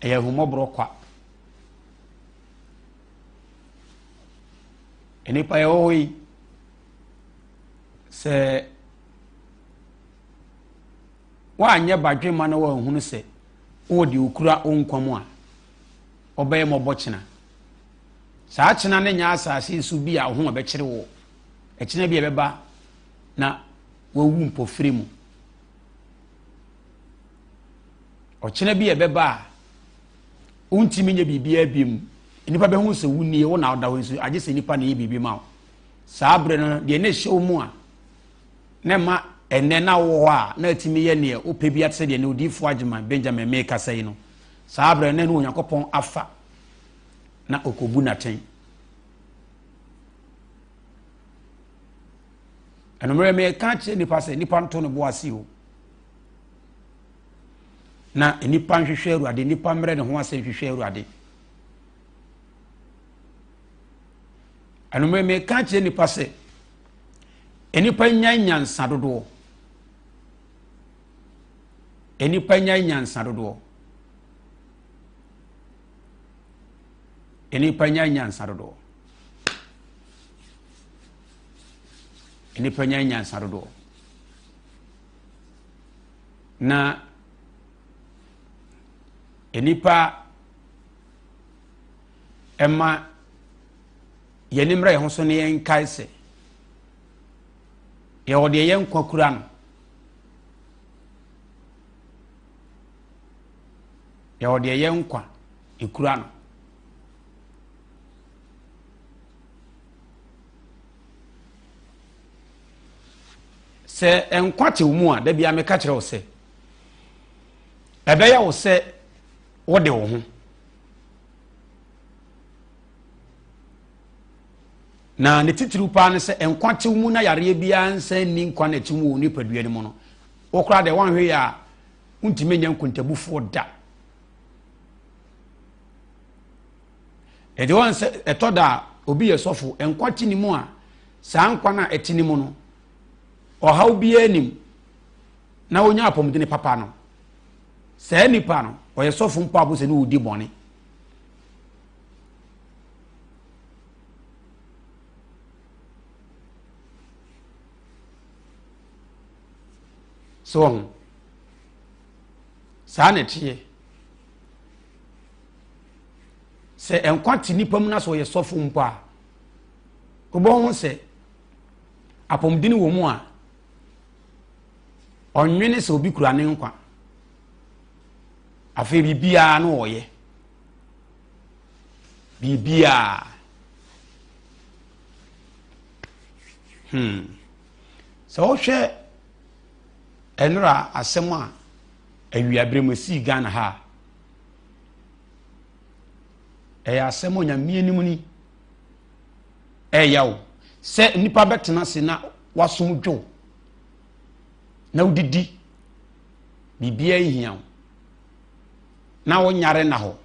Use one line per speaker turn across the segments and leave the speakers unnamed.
Ɛyɛ ahummɔborɔ kwa. Nnipa yɛwɔ hɔ yi, sɛ woanyɛ badwemma na woanhunu sɛ wowɔ deɛ okura wo nkwa mu a, ɔbɛyɛ mmɔbɔ kyena. Saa kyena no nyɛ asase so bi a wo ho ɛbɛkyere wo. Ɛkyena bi a ɛbɛba na wawu mpofiri mu. Ɔkyena bi a ɛbɛba a wontumi nyɛ biribiara bi mu. Nnipa bɛhu sɛ wonie, wo na woda hɔ nso, agye sɛ nnipa na ɛyɛ biribi ma wo. Saa berɛ no, deɛ na ɛhyɛ wo mu a na ɛma ɛnnɛ na wowɔ hɔ a na atumi yɛ neɛ wopɛ bi ate sɛ deɛ ne odiyifoɔ Agyeman Benjamin meekasa yi no, saa berɛ no na ɛne Onyankopɔn afa na ɔkɔbu n'atɛn. Ɛnommerɛ meka kyerɛ nnipa sɛ nnipa nto ne bo ase o. Na nnipa nhwehwɛ Awurade, nnipa mmerɛ ne ho ase nhwehwɛ Awurade. Ɛnommerɛ meka kyerɛ nnipa sɛ nnipa nya nyansa dodoɔ. Nnipa nya nyansa dodoɔ. Nnipa nya nyansa dodoɔ. Nnipa nya nyansa dodoɔ. Na nnipa ɛma yɛn ani mmra yɛn ho so na yɛnkae sɛ yɛwɔ deɛ yɛn nkwa kura no. Yɛwɔ deɛ yɛn nkwa ekura no. Sɛ nkwa te wo mu a, da biara meka kyerɛ wo sɛ ɛbɛyɛ wo sɛ wode wo ho. Na ne titiriw paa ne sɛ nkwa te wo mu na yareɛ biara nsan nni nkwa na ɛte mu wɔ nipadua no mu no, wo koraa deɛ woanhwɛ yɛ a wontumi nyɛ nkontabufoɔ da. Ɛde wɔn sɛ ɛtɔ da a obi yɛ sɔfo, nkwa te ne mu a, saa nkwa no a ɛte ne mu no, ɔhaw biara nim na onya apɔmuden papa no. Saa nipa no, ɔyɛ sɔfo mpo abo sɛ ne ɔdi bɔne. So wɔn saa na ɛteɛ. Sɛ nkwa te nipa mu na sɛ ɔyɛ sɔfo mpo a, wobɛhu sɛ apɔmuden wɔ mu a ɔnwene sɛ obi kura ne nkwa. Afei biribiara no ɔyɛ. Biribiara. Hmm. Sɛ wohwɛ ɛnora asɛm a awiaberɛ mu ɛsii Ghana ha a, ɛyɛ asɛm onyame anim ni ɛyɛ wo sɛ nnipa bɛtena ase na wasom dwo na wodidi biribiara nhia wo na wonyare na hɔ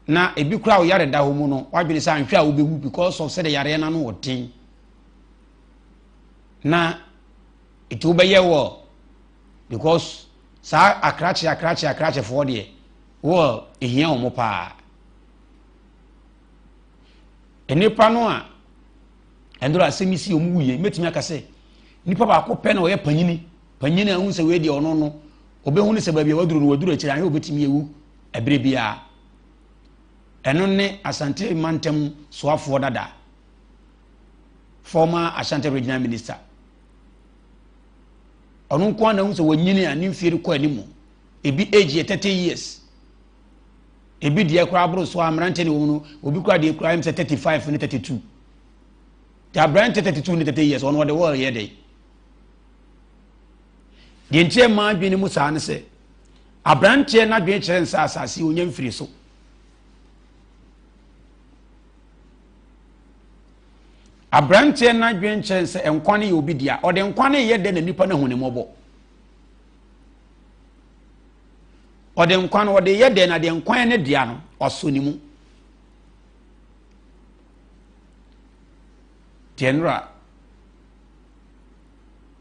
na ebi koraa wo yare da hɔ mu no wadwene sɛ anhwɛ a wobɛwu because of sɛdeɛ yareɛ no ano wɔ den na ɛti wobɛyɛ wɔ because saa akrakye akrakye akrakyefoɔ deɛ wɔ ɛhia wɔn paa nnipa no a ɛndoro asɛm yi si wɔn wuiɛ mɛtumi aka sɛ nipa baako pɛ na ɔyɛ panyini panyini a ɛhu sɛ wei deɛ ɔno no ɔbɛhu ne sɛ baabi a waduru no waduru akyire ahwɛ ɔbɛtumi awu ɛberɛ biara. Ɛno ne Asante mantam soafoɔ dada, former Ashanti regional minister. Ɔno nko ara na ehu sɛ wanyini a ne mfie rekɔ anim. Ebi age yɛ 30 years. Ebi deɛ koraa aboro so a mmeranteɛ ne wɔn no, obi koraa deɛ koraa sɛ 35 ne 32. Te aberante 32 ne 30 years ɔno ɔde wɔɔl yɛ dɛ. Deɛ nti ɛma adwene mu saa ne sɛ Aberanteɛ no adwene kyerɛ nsa asase onya mfiri so. Aberanteɛ no adwene kyerɛ sɛ nkwa no yɛ obi dea. Ɔde nkwa no yɛ dɛ na nipa no ahu ne mmɔbɔ. Ɔde nkwa no ɔde yɛ dɛ na deɛ nkwa no dea no ɔsɔ ne mu. Deɛ nnora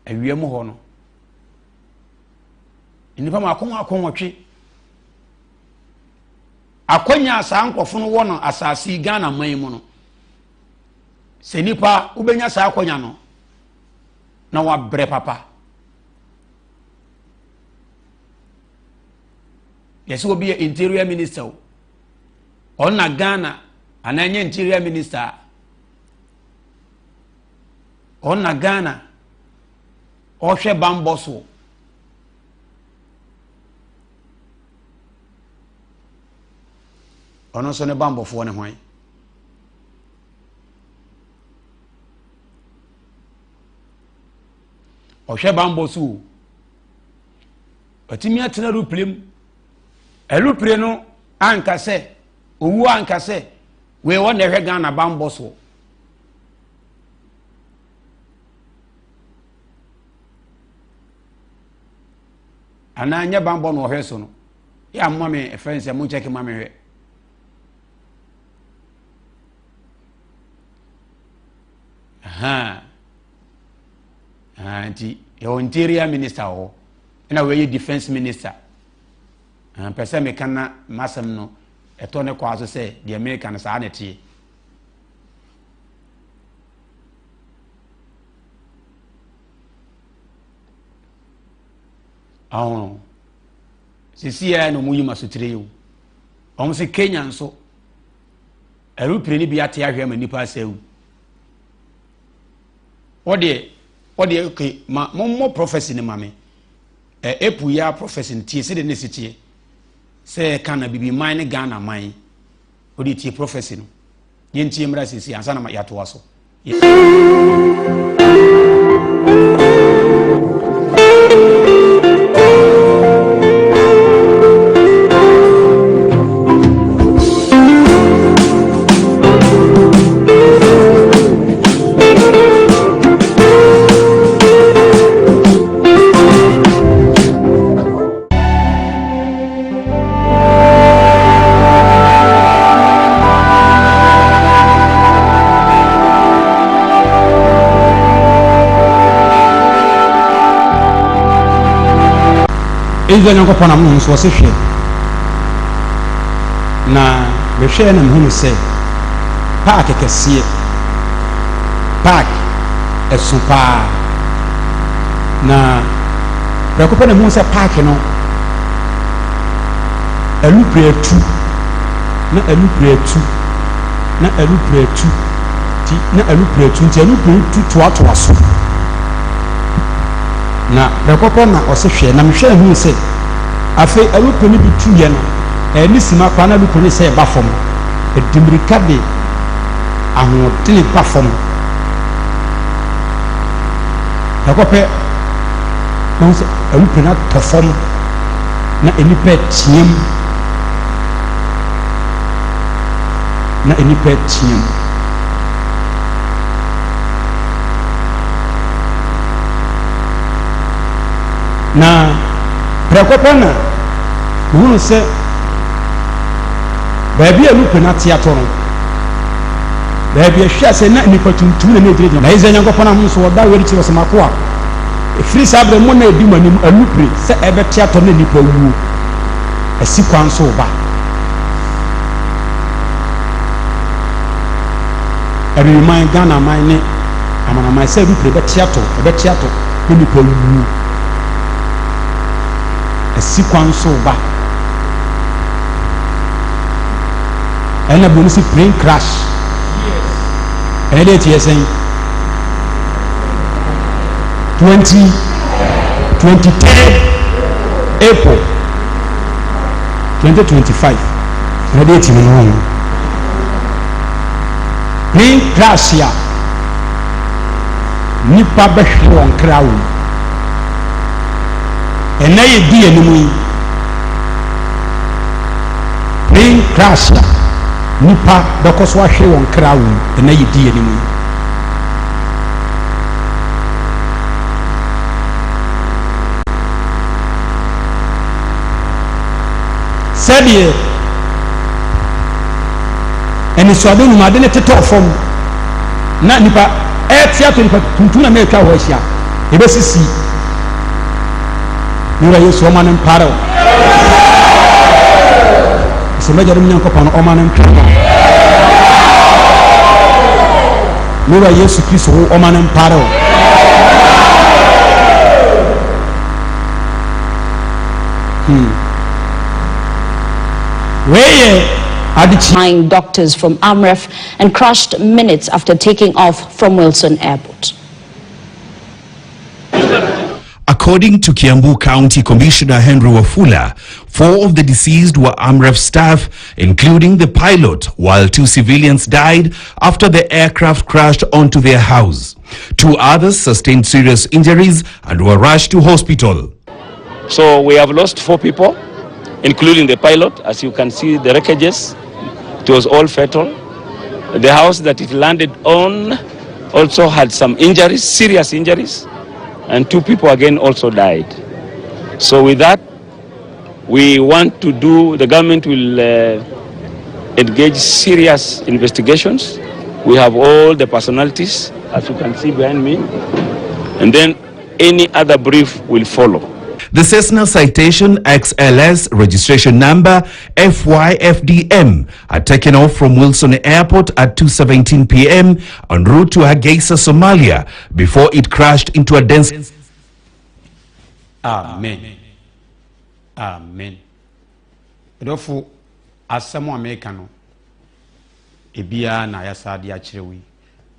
awia mu hɔ no nnipa mako mako nwɔtwe. Akwanya a saa nkurɔfo no wɔ no asase yi Ghana man mu no, sɛ nipa wobɛnya saa akwanya no na wabrɛ papa. Yɛsɛ obi yɛ interior minister o, ɔno na Ghana anaa nyɛ interior minister a, ɔno na Ghana ɔhwɛ bambɔ soɔ. Ɔno nso ne bambɔfoɔ ne hwan? Ɔhwɛ bambɔ so o. Ɔtumi atena alupire mu. Alupire no anka sɛ, owuo anka sɛ, wei wɔn na ɛhwɛ Ghana bambɔ soɔ. Anaa nyɛ bambɔ na ɔhwɛ so no. Yɛ a me ɛfɛ nsɛ mo nkyɛke ma me hwɛ. Nti yɛwɔ interior minister wɔ hɔ ɛna wɔyɛ defence minister. Mpɛ sɛ meka na m'asɛm no ɛtɔ ne kɔa so sɛ deɛ meka no saa na ɛteɛ. Ahono sisi yɛ na wɔn yi ma sotire yi o. Wɔn sɛ Kenya nso ɛrupire no bi ate ahwɛ ama nipa asɛ awu. Wɔdeɛ wɔdeɛ okay ma mo mmɔ prophecy no ma me. Ɛ epu ya prophecy no tie sɛdeɛ ne si teɛ sɛ ɛka na bibi man ne Ghana man. Wɔde tie prophecy no. Yɛntie mmra sisi ansa na yɛatoa so. Israel Nyankopɔn nam no nso ɔse hwɛ, na mehwɛɛ na mehunu sɛ paake kɛseɛ, paake ɛso paa, na prɛko pɛ na mehunu sɛ paake no alupre atu, na alupre atu, na alupre atu, ti na alupre atu, nti alupre tu toatoa so. Na prɛko pɛ na ɔse hwɛ, na mehwɛɛ huu sɛ afei alupre no bi tuiɛ no, ɛne sima koraa na alupre no sɛ ɛba fam, ɛdi mmirika de ahoɔdene ba fam. Prɛko pɛ na ɔhu sɛ alupre no atɔ fam. Na nnipa reteam. Na nnipa reteam. Na prɛko pɛ na mehunu sɛ baabi a lupe no ate atɔ no, baabi a ɛhwe ase na nnipa tuntum na na ɛgyinagyina. Na Israel Nyankopɔn ahom so ɔda wei de kyerɛ sɛ makoa. Ɛfiri saa berɛ mo na ɛdi mo anim alupre sɛ ɛbɛte atɔ na nnipa awuo asi kwan so reba. Abibiman, Ghana man ne amanaman sɛ alupre bɛte atɔ, ɛbɛte atɔ na nnipa awuo asi kwan so reba. Ɛna buroni si plane crash. Ɛnɛ date yɛ sɛn? 20 23 April 2025 ɛna date no no ho plane crash a nipa bɛhwere wɔn kra wɔ mu ɛnɛ yɛ di anim yi plane crash a nipa bɛkɔ so ahwere wɔn kra wɔ mu ɛnɛ yɛ di anim yi. Sɛdeɛ anisoade num ade no tetɔɔ fam na nipa ɛte ato nipa tuntum na na atwa hɔ ahyia ebesisi ne wura Yesu ɔma no mpare o. Sɛ m'agyanom Nyankopɔn no ɔma no ntwɛn wo. Me Wura Yesu Kristo wo ɔma no mpare wo. Hmm. Wei yɛ adekyi.
Nine doctors from AMREF and crashed minutes after taking off from Wilson Airport.
According to Kiambu County Commissioner Henry Wafula, 4 of the deceased were Amref staff, including the pilot, while 2 civilians died after the aircraft crashed onto their house. 2 others sustained serious injuries and were rushed to hospital.
So we have lost 4 people, including the pilot. As you can see, the wreckages, it was all fatal. The house that it landed on also had some injuries, serious injuries, and 2 people again also died. So with that, we want to do, the government will engage serious investigations. We have all the personalities, as you can see behind me, and then any other brief will follow.
The Cessna Citation XLS registration number FYFDM had taken off from Wilson Airport at 2:17 p.m. en route to Hargeisa, Somalia, before it crashed into a dense...
Amen. Amen. Edofo, asɛm a meka no, ebia na yasa de akyerɛ wo yi.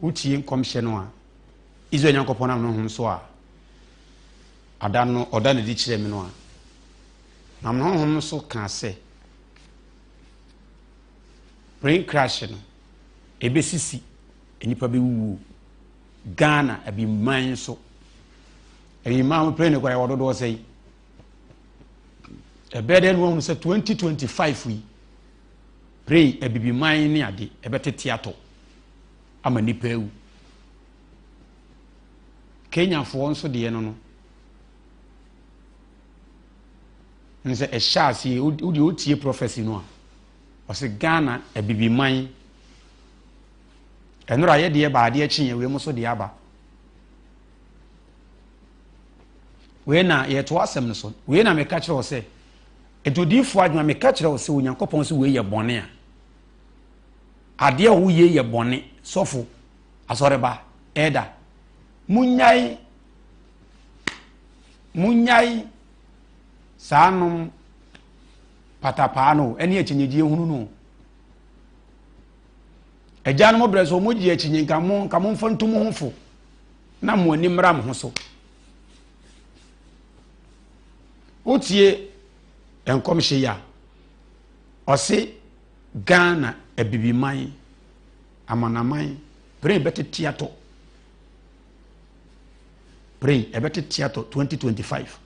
Wotie nkɔmhyɛ no a, Israel Nyankopɔn nam ne honhom so a, ada no, ɔda ne di kyerɛ me no a, nam ne honhom so ka sɛ, plane crash no, ebesisi, nnipa bɛwuwu. Ghana, abiman nso. Abiman mo plane koraa ɛwɔ dodoɔ sɛ yi. Ɛbɛyɛ dɛ na wɔn sɛ 2025 yi, plane abibiman ne ade ɛbɛtete atɔ ama nnipa awu. Kenyafoɔ nso deɛ no no, nsɛ ɛhyɛ aseɛ, wo deɛ wotie prophecy no a, ɔsɛ Ghana abibiman. Ɛnora yɛ deɛ ba adeɛ kye yɛn, wei mo so deɛ aba. Wei na yɛto asɛm no so. Wei na meka kyerɛ wo sɛ, nti odiyifoɔ adwuma meka kyerɛ wo sɛ Onyankopɔn sɛ wei yɛ bɔne a, adeɛ a woyɛ yɛ bɔne, sɔfo, asɔreba, ɛda. Munyae, munyae saa nom patapaa no, ɛne akyinnyegyeɛ hunu no. Agyanom brɛ so wɔn gye akyinye nka mo nka mo mfa ntu mo ho fo na mo ani mmra mo ho so. Wotie nkɔmhyɛ yi a, ɔse Ghana abibiman amanaman pere bɛtete atɔ. Pere ɛbɛtete atɔ 2025.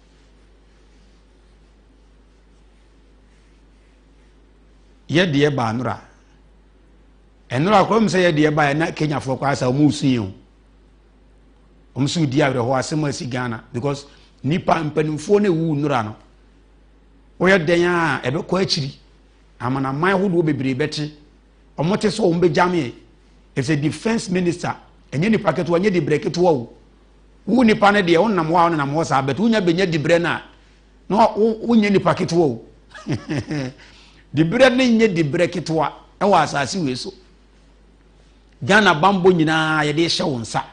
Yɛ deɛ baa nora. Ɛnora koraa mu sɛ yɛ deɛ baa na Kenyafoɔ koraa sɛ wɔn resu yɛn o. Wɔn nso di awerɛhoɔ asɛm a asi Ghana because nipa mpanimfoɔ no ewu nora no. Wɔyɛ dɛn a ɛbɛkɔ akyiri. Amanaman ahodoɔ bebree bɛte. Wɔn te sɛ wɔn bɛgyam yɛn. Efisɛ defense minister ɛnyɛ nipa ketewa, ɛnyɛ dibrɛ ketewa o. Wo nipa no deɛ wonam hɔ a wonenam hɔ saa but wonya bɛnya dibrɛ no a na wonyɛ nipa ketewa o. Dibrɛ no nyɛ dibrɛ ketewa ɛwɔ asase wei so. Ghana bambɔ nyinaa yɛde hyɛ wo nsa.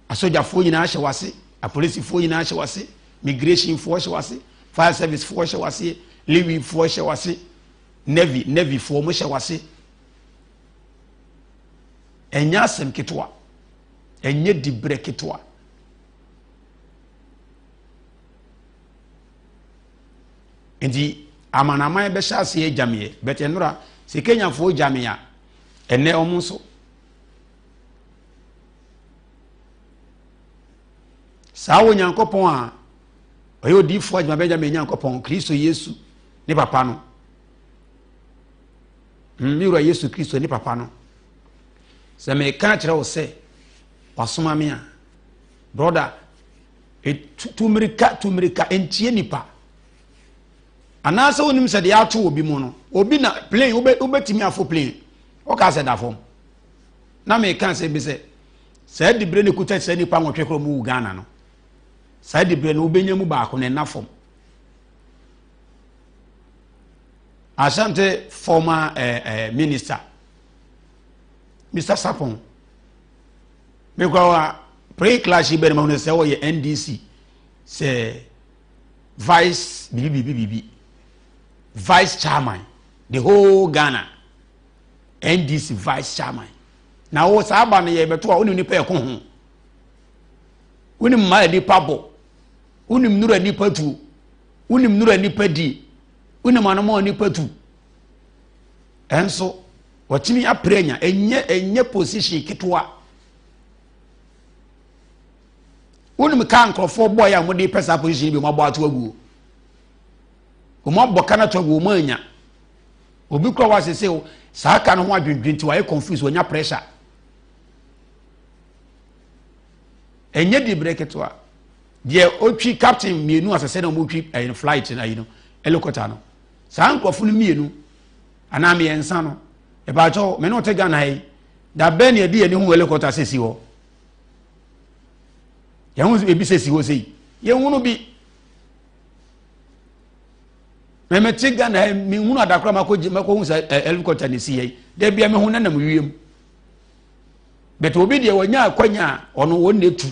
Asogyafoɔ nyinaa hyɛ wase, apolisifoɔ nyinaa hyɛ wase, migrationfoɔ hyɛ wase, fire servicefoɔ hyɛ wase, lewifoɔ hyɛ wase, navy, navyfoɔ mo hyɛ wase. Ɛnyɛ asɛm ketewa. Ɛnyɛ dibrɛ ketewa. Nti amanaman bɛhyɛ aseɛ gyameɛ, but ɛnora sɛ Kenyafoɔ gyame a, ɛnɛ wɔn nso. Saa Onyankopɔn a ɔyɛ odiyifoɔ Agyima Benjamin Nyankopɔn, Kristo Yesu ne papa no. Me wura Yesu Kristo ne papa no. Sɛ meka kyerɛ wo sɛ wasoma me a, brother, tu mmirika, tu mmirika, ntie nipa. Anaasɛ wonim sɛ deɛ ato obi mu no, obi na plane, wobɛtumi afo plane, woka sɛ da fam. Na meka sɛ bi sɛ, saa dibere no kuta saa nipa nwɔtwe korɔ mu wɔ Ghana no, saa dibere no wobɛnya mu baako na ɛna fam. Ashanti former minister Mr. Sapon mekura wa pre clash yi bɛn ma sɛ wɔyɛ NDC sɛ vice bibi bibi bibi vice chairman the whole Ghana NDC vice chairman na wo saa ba no yɛ bɛto a wonim nipa ɛko ho wonim mmaa nipa bɔ wonim nura nipa tuo wonim nura nipa die wonim anoma nipa tu ɛnso wɔtumi apere anya ɛnyɛ ɛnyɛ position ketewa wonim kaa nkurɔfoɔ bɔɔyɛ a wɔde pɛ saa position bi wɔn abɔ ato aguo wɔn abɔ ka no ato aguo wɔn anya obi kura wa sese o saa ka no ho adwendwen ti wɔayɛ confuse wɔnya pressure ɛnyɛ di bere ketewa deɛ otwi captain mmienu asɛsɛ na wɔn twi ɛyɛ flight na ayi no helicopter no saa nkurɔfo no mmienu anaa mmiɛnsa no ɛbaakyɛw mɛ ne ɔte Ghana yi da bɛn na yɛde yɛn ho helicopter sisi hɔ yɛn ho ebi sisi hɔ sei yɛn ho no bi mɛ mɛ te Ghana yi mɛ hunu adakora mɛ akɔ gye mɛ kɔ hu sɛ ɛ helicopter na esi yɛ yi dɛbi a mɛ hu nenam wiem bɛtɛ obi deɛ wɔnya akwanya a ɔno wɔn na etu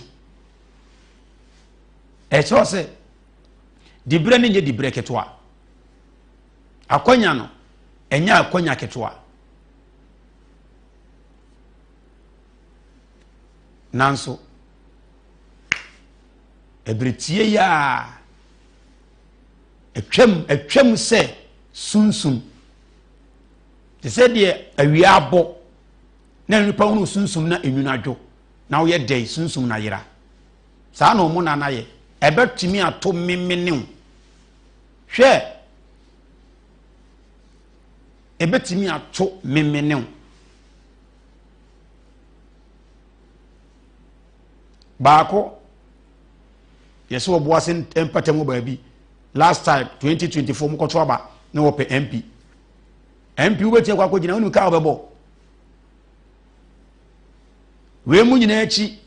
ɛkyerɛ sɛ dibrɛ no nyɛ dibrɛ ketewa akwanya no ɛnyɛ akwanya ketewa nanso ɛbere tie yi a atwam atwam sɛ sunsum te sɛ deɛ awia abɔ na nipa hunu sunsum na enwunu adwo na woyɛ dɛn sunsum na yera saa na ɔmo nana yɛ ɛbɛtumi ato memenew hwɛ ɛbɛtumi ato memenew baako yɛsɛ wɔboa se mpata mu baabi last time 2024 mu kɔto aba na wɔpɛ mp mp wobɛtumi akɔ akɔgyina wonim kaa wobɛbɔ wei mu nyinaa akyi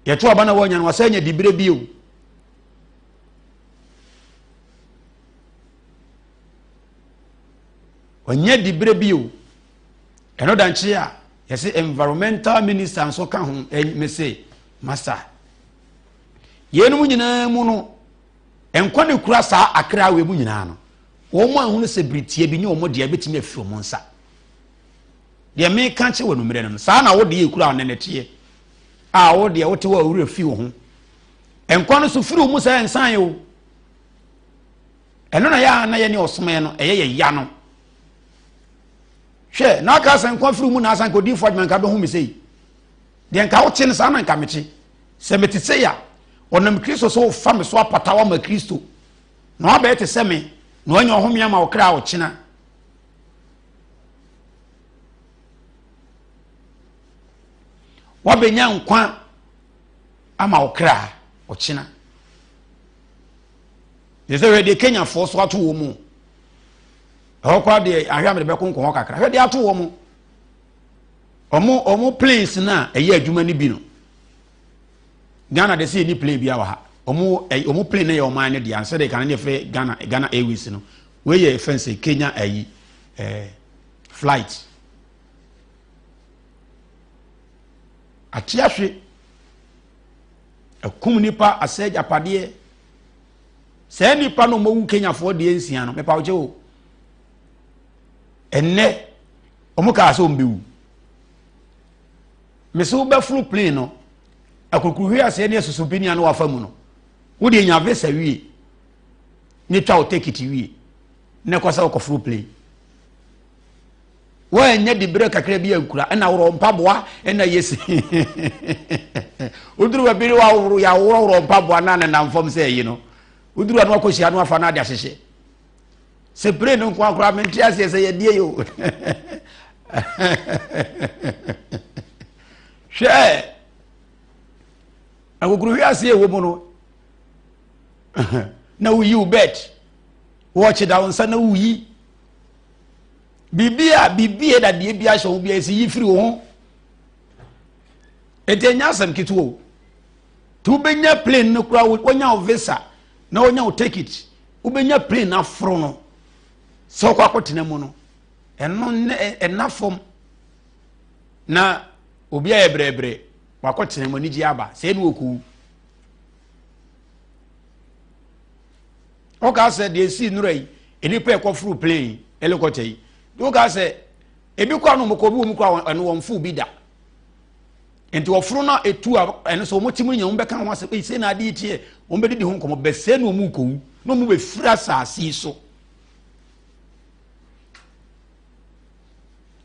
yɛto aba na wɔanya no wasɛ anya diberɛ bio wɔnyɛ diberɛ bio ɛno da nkye a yɛsɛ environmental minister nso ka ho mese masa yeinom nyinaa mu no nkwa ne kura saa akra wei mu nyinaa no wɔn a ahunu sɛ biritie bi nye wɔn deɛ bɛtumi afiri wɔn nsa Deɛ meka kyerɛ wɔ anummerɛ no, saa na wo deɛ ekura wo nɛnɛteɛ a wo deɛ wote hɔ a owura fi wo ho. Nkwa no so firi wo mu sɛ nsan o. Ɛno na yɛ a na yɛ ne ɔsom no ɛyɛ yɛ ya no. Hwɛ na aka sɛ nkwa firi mu na asan kɔ diifo adwuma nka bɛhu me sei. Deɛ nka wote no saa na nka mete. Sɛ mete sei a ɔnam Kristo so fa me so apata wa ma Kristo. Na wabɛyɛ te sɛ me na wanya ɔhome ama wo kra a ɔkyena. Wabɛnya nkwa ama wo kra ɔkyena. Yɛ sɛ hwɛ deɛ Kenyafoɔ so ato wɔ mu. Ɛhɔ koraa deɛ ahwɛ a mede bɛko nkɔ hɔ kakra. Hwɛ deɛ ato wɔ mu. Ɔmo ɔmo planes no a ɛyɛ adwuma no bi no. Ghana de sɛ yɛni plane bi wɔ ha. Ɔmo ɔmo plane no yɛ ɔman no deɛ ansɛ de kan ne yɛfrɛ Ghana Ghana Airways no. Wei yɛ fɛn sɛ Kenya ayi ɛɛ flight. Ate ahwe akum nipa asɛ agyapadeɛ. Saa nipa no ɔmo wu Kenyafoɔ deɛ nsia no mepa ɔkyɛ o. Ɛnnɛ ɔmo kaa sɛ ɔmo bɛwu. Mese wobɛforo plane no akurukuruhwe aseɛ ne asusupini a na wafa mu no wode nya visa wie ne twa wo tekiti wie na ɛkɔ sɛ wokɔforo plane woanya diberɛ kakra bi ankura ɛna worɔ mpaboa ɛna yɛsi woduru baabi ne waworɔ yɛaworɔworɔ mpaboa na nenam fam sɛ ɛyi no woduru ano akɔhyia no afa no ade ahyehyɛ sɛ plane no nko akora mente aseɛ sɛ yɛdeɛ yi o hwɛ akokuruhwe aseɛ ɛwɔ mu no na woyi wo bed wɔkye da wo nsa na woyi biribi a biribi a dadeɛ bi ahyɛ wo bi a ɛsi yi firi wo ho ɛti ɛnyɛ asɛm ketewa o nti wobɛnya plane no koraa wonya wo visa na wonya wo ticket wobɛnya plane aforo no. Sɛ ɔkɔ akɔtena mu no, ɛno ɛna fam na obi ayɛ brɛbrɛ wakɔtena mu anigye aba sɛ ɛne ɔkɔwu. Woka sɛ deɛ ɛsii nnora yi, nnipa ɛkɔforo plane yi, helicopter yi, woka sɛ ebi kɔ ano mokɔ obi wɔ mu kɔ ɛno wɔn fo bi da. Nti wɔforo no etu a ɛno sɛ wɔn ti mu nyɛ wɔn bɛka ho asɛm, ɛyi sɛ na adeɛ teɛ, wɔn bɛdidi ho nkɔmɔ, bɛsɛ na wɔn kɔwu na wɔn bɛfiri asase yi so.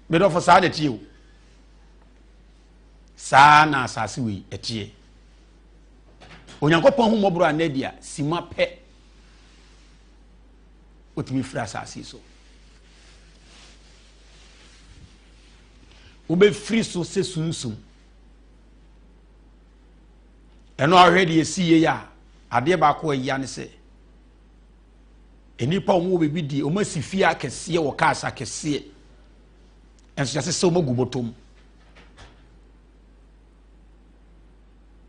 Medɔfo saa na ɛteɛ o. Saa na asase wei ɛteɛ. Onyankopɔn ho mmɔborɔ a na a sima pɛ wotumi firi asase so. Wobɛfiri so sɛ sunsum. Ɛno ahwɛ deɛ ɛsi yie a adeɛ baako a ɛya ne sɛ nnipa a wɔwɔ biribi die wɔn asi fie akɛseɛ wɔ cars akɛseɛ nso yɛsɛ sɛ wɔn agu bɔtɔ mu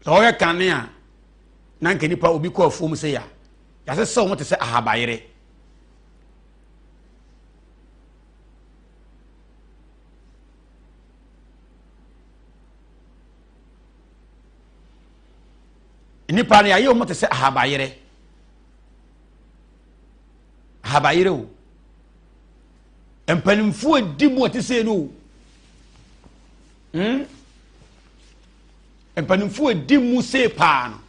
sɛ wɔyɛ kane a na nka nipa obi kɔ afuom sɛ ya yɛasɛ sɛ wɔn te sɛ ahabayere nnipa no yɛayɛ wɔn te sɛ ahabayere Ahabayere o. Mpanimfoɔ edi mu ɛte sɛ no o. Hmm? Mpanimfoɔ edi mu see paa no,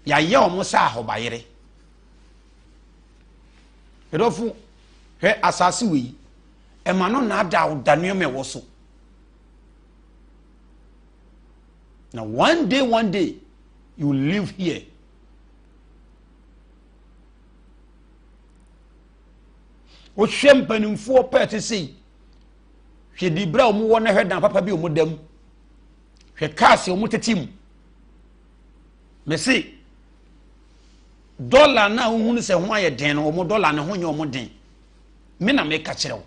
yɛayɛ wɔn sɛ ahobayere. Ɛdɔfo, hwɛ asase wei, ɛma no naadaa wo da nneɛma ɛwɔ so. Na one day, one day, you live here. Wohwɛ mpanimfoɔ pɛɛ te sei, hwɛ diberɛ a wɔwɔ na hwɛ dan papa bi a wɔda mu, hwɛ cars a wɔtete mu. Mese dɔla no a wohunu sɛ ho ayɛ den no, wɔn dɔla no ho nyɛ wɔn den. Me na meka kyerɛ wo.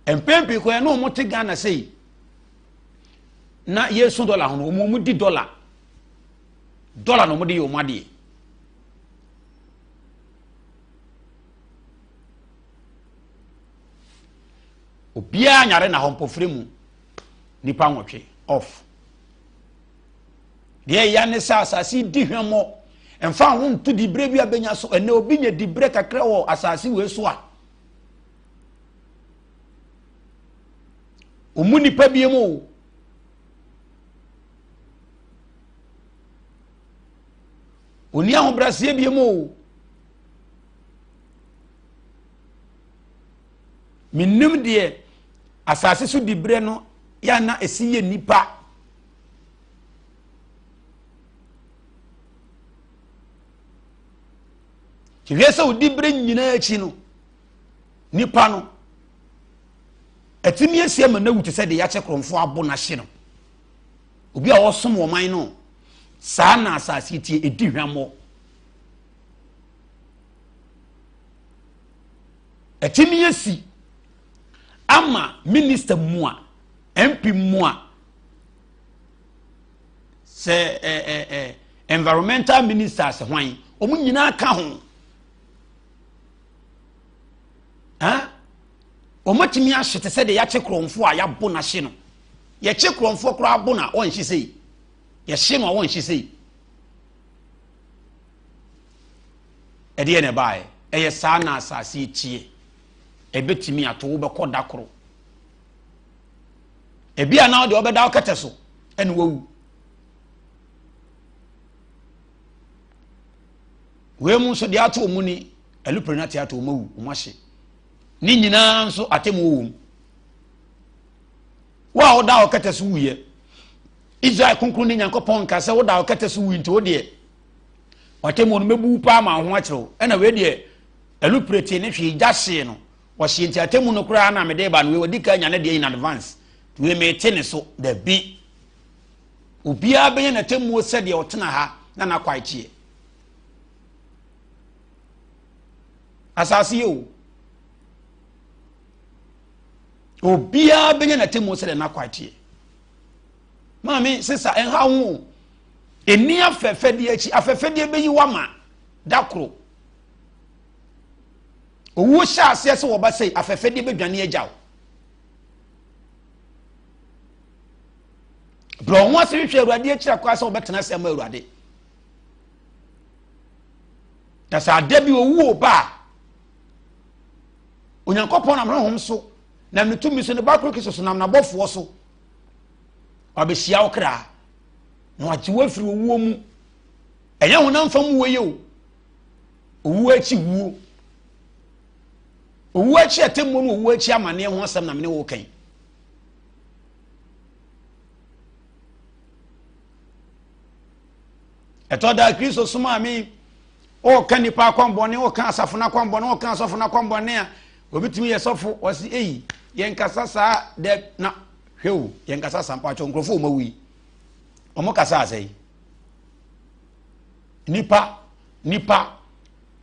Mpɛn pii koraa na wɔn te Ghana sei na yɛsu dɔla ho no, wɔn wɔn di dɔla. Dɔla na wɔn de yɛ wɔn adeɛ. Obiara nyare na hɔ mpɔfiri mu nipa nwɔtwe off. Deɛ ɛya ne sɛ asase di hwammɔ. Mfa ho nto diberɛ bi a bɛnya so. Ɛnɛ obi nya diberɛ kakra wɔ asase wei so a, ɔmu nipa bie mu o. Ɔni ahobrɛaseɛ bie mu o. Menim deɛ asase so diberɛ no yɛ na ɛsi yɛ nipa. Hwɛ sɛ odi berɛ nyinaa akyi no, nipa no atumi asi ama no awu te sɛ deɛ yɛakyɛ korɔmfoɔ abo no ahye no. Obi a ɔsom ɔman no, saa na asase tie ɛdi hwammɔ. Atumi asi ama minista mu a, MP mu a, sɛ ɛ ɛ ɛ environmental ministers hwan wɔn nyinaa ka ho ɛn wɔn atumi ahye te sɛ deɛ yɛakye korɔmfoɔ a yɛabo n'ahye no yɛkye korɔmfoɔ koraa abo na wɔnhye sei yɛhye no a wɔnhye sei ɛdeɛ na ɛbaeɛ ɛyɛ saa na asase tie ɛbɛtumi ato wobɛkɔ da koro Ebi a na ɔde ɔbɛda wo kɛtɛ so ɛna wawu. Wei mu nso deɛ ato wɔn ni alupere no ate ato wɔn awu wɔn ahye. Ne nyinaa nso atemmu wɔ mu. Wo a woda wo kɛtɛ so wuyɛ. Israel kronkron ne Nyankopɔn nka sɛ woda wo kɛtɛ so wui nti wo deɛ watemmu no mɛbu paa ma wo ho akyerɛw. Ɛna wei deɛ alupere te ne hwee gya hyee no. Wɔhyee nti atemmu no koraa na mede ba no wei wadi kan nya ne deɛ in advance nti wei mete ne so dabi obiara bɛnya n'atemmuo sɛdeɛ ɔtena ha na n'akwae teɛ asase yɛ o obiara bɛnya n'atemmuo sɛdeɛ n'akwae teɛ maame sesa ɛnha ho o. Ɛni afɛfɛdeɛ akyi, afɛfɛdeɛ bɛyi wama da koro. Owuo hyɛ aseɛ sɛ wɔba sɛ afɛfɛdeɛ bɛdwane agya wo. Brɛ wo ho ase hwehwɛ Awurade akyiri akwan sɛ wɔbɛtena ase ama Awurade. Na sɛ ada bi owuo ba a, Onyankopɔn nam honhom so, nam ne tumi so, ne ba koro Kristo so, nam n'abɔfoɔ so, wabɛhyia wo kra na wagye wo afiri owuo mu. Ɛnyɛ honam fam wuo yi o, owuo akyi wuo. Owuo akyi atemmuo ne owuo akyi amanneɛ ho asɛm na mene wo kan. Ɛtɔ da Kristo somaa me ɔka nipa akɔmbɔne, ɔka asafo no akɔmbɔne, ɔka asɔfo no akɔmbɔne a obi tumi yɛ sɔfo ɔsi eyi yɛn kasa saa dɛ na hwɛ o yɛn kasa saa mpatsɔ nkurɔfo wɔn awu yi wɔn kasa asɛ yi nipa nipa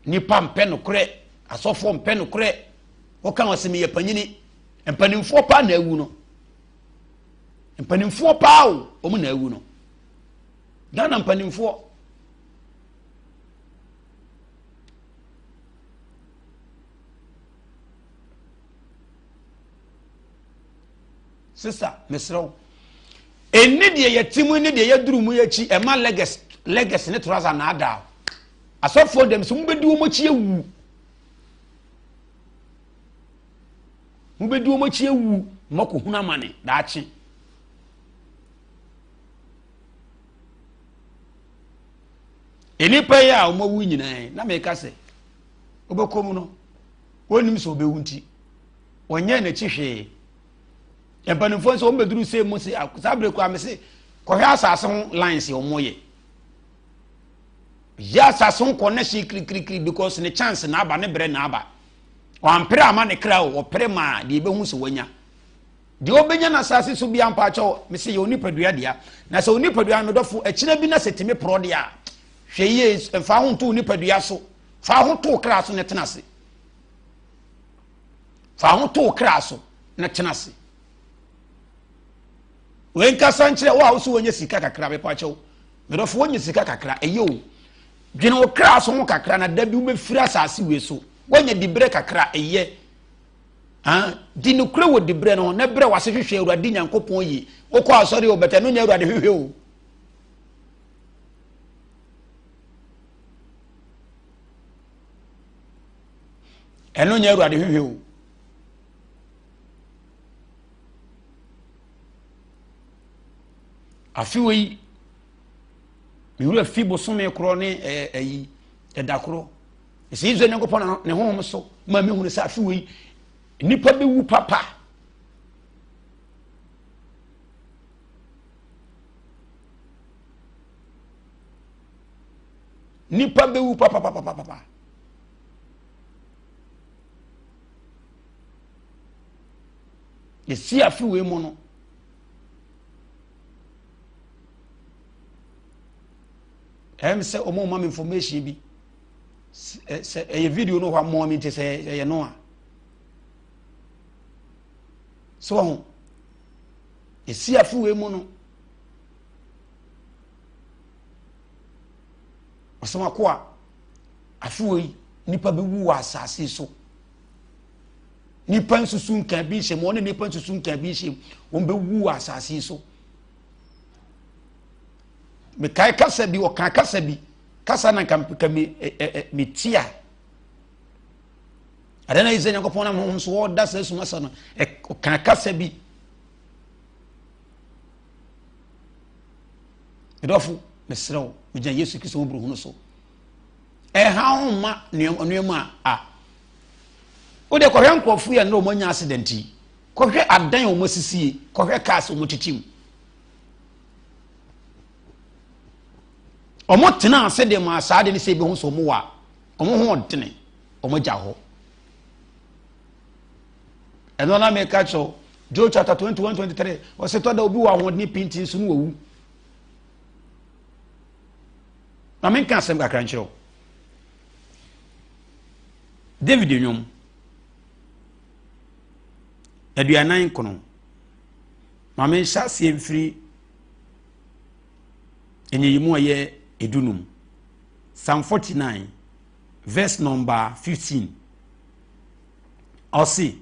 nipa mpɛ nokorɛ asɔfoɔ mpɛ nokorɛ ɔka ɔsi mi yɛ panyini mpanimfoɔ paa na awu no mpanimfoɔ paa o wɔn na awu no ghana mpanimfoɔ sista mesrɛ wo ɛni deɛ yɛte mu ne deɛ yɛduru mu yɛakyi ɛma leges leges ne trouser na ada asɔfoɔ dɛm sɛ mobɛdi wɔn akyi awu mobɛdi wɔn akyi awu mɔkɔhunu amane daakye nnipa yi a wɔawu nyinaa na meka sɛ wobɛkɔ mu no wɔnnim sɛ wɔbɛwu nti wɔnyɛ n'akyi hwee mpanimfoɔ nso wɔn bɛduru sɛ mu se saa bere koraa mese kɔhwɛ asase ho lines yɛ wɔn yɛ yɛ asase ho connection kirikirikiri because ne chance na aba ne brɛ na aba wampere ama ne kra o ɔpere maa deɛ ebehu sɛ wanya Deɛ ɔbɛnya n'asase so bia mpaakyɛw mese yɛ onipadua dea na sɛ onipadua no medɔfo akyina bi na sɛ tumi porɔ deɛ a hwɛ yie mfa ho nto onipadua so fa ho to kra so na tena ase fa ho to kra so na tena ase wei nkasa nkyerɛ wo a wo so wɔnyɛ sika kakra mepaakyɛw medɔfo wɔnyɛ sika kakra ɛyɛ o dwene wo kra so ho kakra na da bi wobɛfiri asase wei so wɔnyɛ diberɛ kakra ɛyɛ Ah, di nokorɛ wɔ diberɛ no ho na brɛ wase hwehwɛ Awurade Nyankopɔn yie. Wokɔ asɔre o, bɛtɛ no nyɛ Awurade hwehwɛ o. Ɛno nyɛ Awurade hwehwɛ o. Afe wei, me wura fi bosome korɔ ne ɛyi ɛda korɔ. Sɛ Israel Nyankopɔn ne honhom so ma mehunu sɛ afe wei nnipa bɛwu papa. Nnipa bɛwu papapapapapa. Yɛsi afe wei mu no ɛm sɛ ɔmo ma me information bi sɛ ɛyɛ video no hɔ amoa mi nti sɛ ɛyɛ no a so wɔn esi afe wei mu no ɔsɛm ako a afe wei nipa bi wu wɔ asase so nipa nsusu nkan bi nhyɛ mu wɔn ne nipa nsusu nkan bi nhyɛ mu wɔn bɛ wu wɔ asase so mekae kasa bi ɔka kasa bi kasa na nka nka me ɛ ɛ me ti a adeɛ na yi sɛ nyankopɔn nam honhom so wɔda saa sum asa no ɔka kasa bi medɔfo mesrɛ wo megyina yesu kristo ho buruhunu so ɛha ho ma nneɛma a wode kɔhwɛ nkurɔfo yɛ nnɛ wɔn anya accident yi kɔhwɛ adan a wɔn asisie kɔhwɛ cars wɔn tete mu wɔn tena ase de maa saa de ne sɛ ebi ho sɛ wɔn wɔ a wɔn ho ɔdene wɔn agya hɔ ɛno na meka kyerɛw Job chapter 21 23 ɔsɛ tɔ da obi wɔ ahoɔden pintin so no wawu na menka asɛm kakra nkyerɛ wo David nnwom aduanan kono. Ma menhyɛ aseɛ mfiri. Nyiyimu a ɛyɛ edunum. Psalm 49 verse number 15. Ɔse,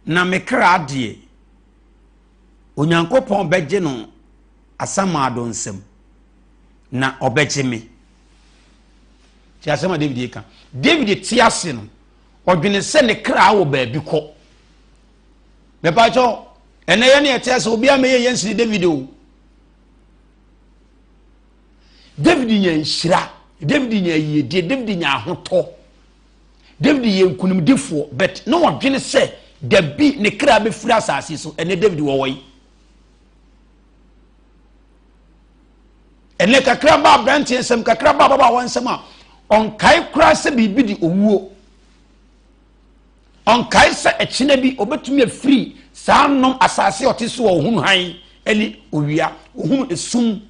na me kra deɛ, Onyankopɔn bɛgye no asamado nsam, na ɔbɛgye me. Ti asɛm a David ka. David te ase no, ɔdwene sɛ ne kra wɔ baabi kɔ. Mepaakyɛw, ɛnɛ yɛn ne yɛte ase obiara mɛyɛ yɛn sini David o. David nya nhyira, David nya yiedie, David nya ahotɔ. David yɛ nkunimdifoɔ, but na ɔdwene sɛ dabi ne kra bɛfiri asase so. Ɛnɛ David wɔ hɔ yi. Ɛnɛ kakra ba aberanteɛ nsɛm, kakra ba ababaawa nsɛm a, ɔnkae koraa sɛ biribi de owuo. Ɔnkae sɛ ɛkyena bi ɔbɛtumi afiri saa nom asase a ɔte so a ɔhunu hann ne owia, ɔhunu esum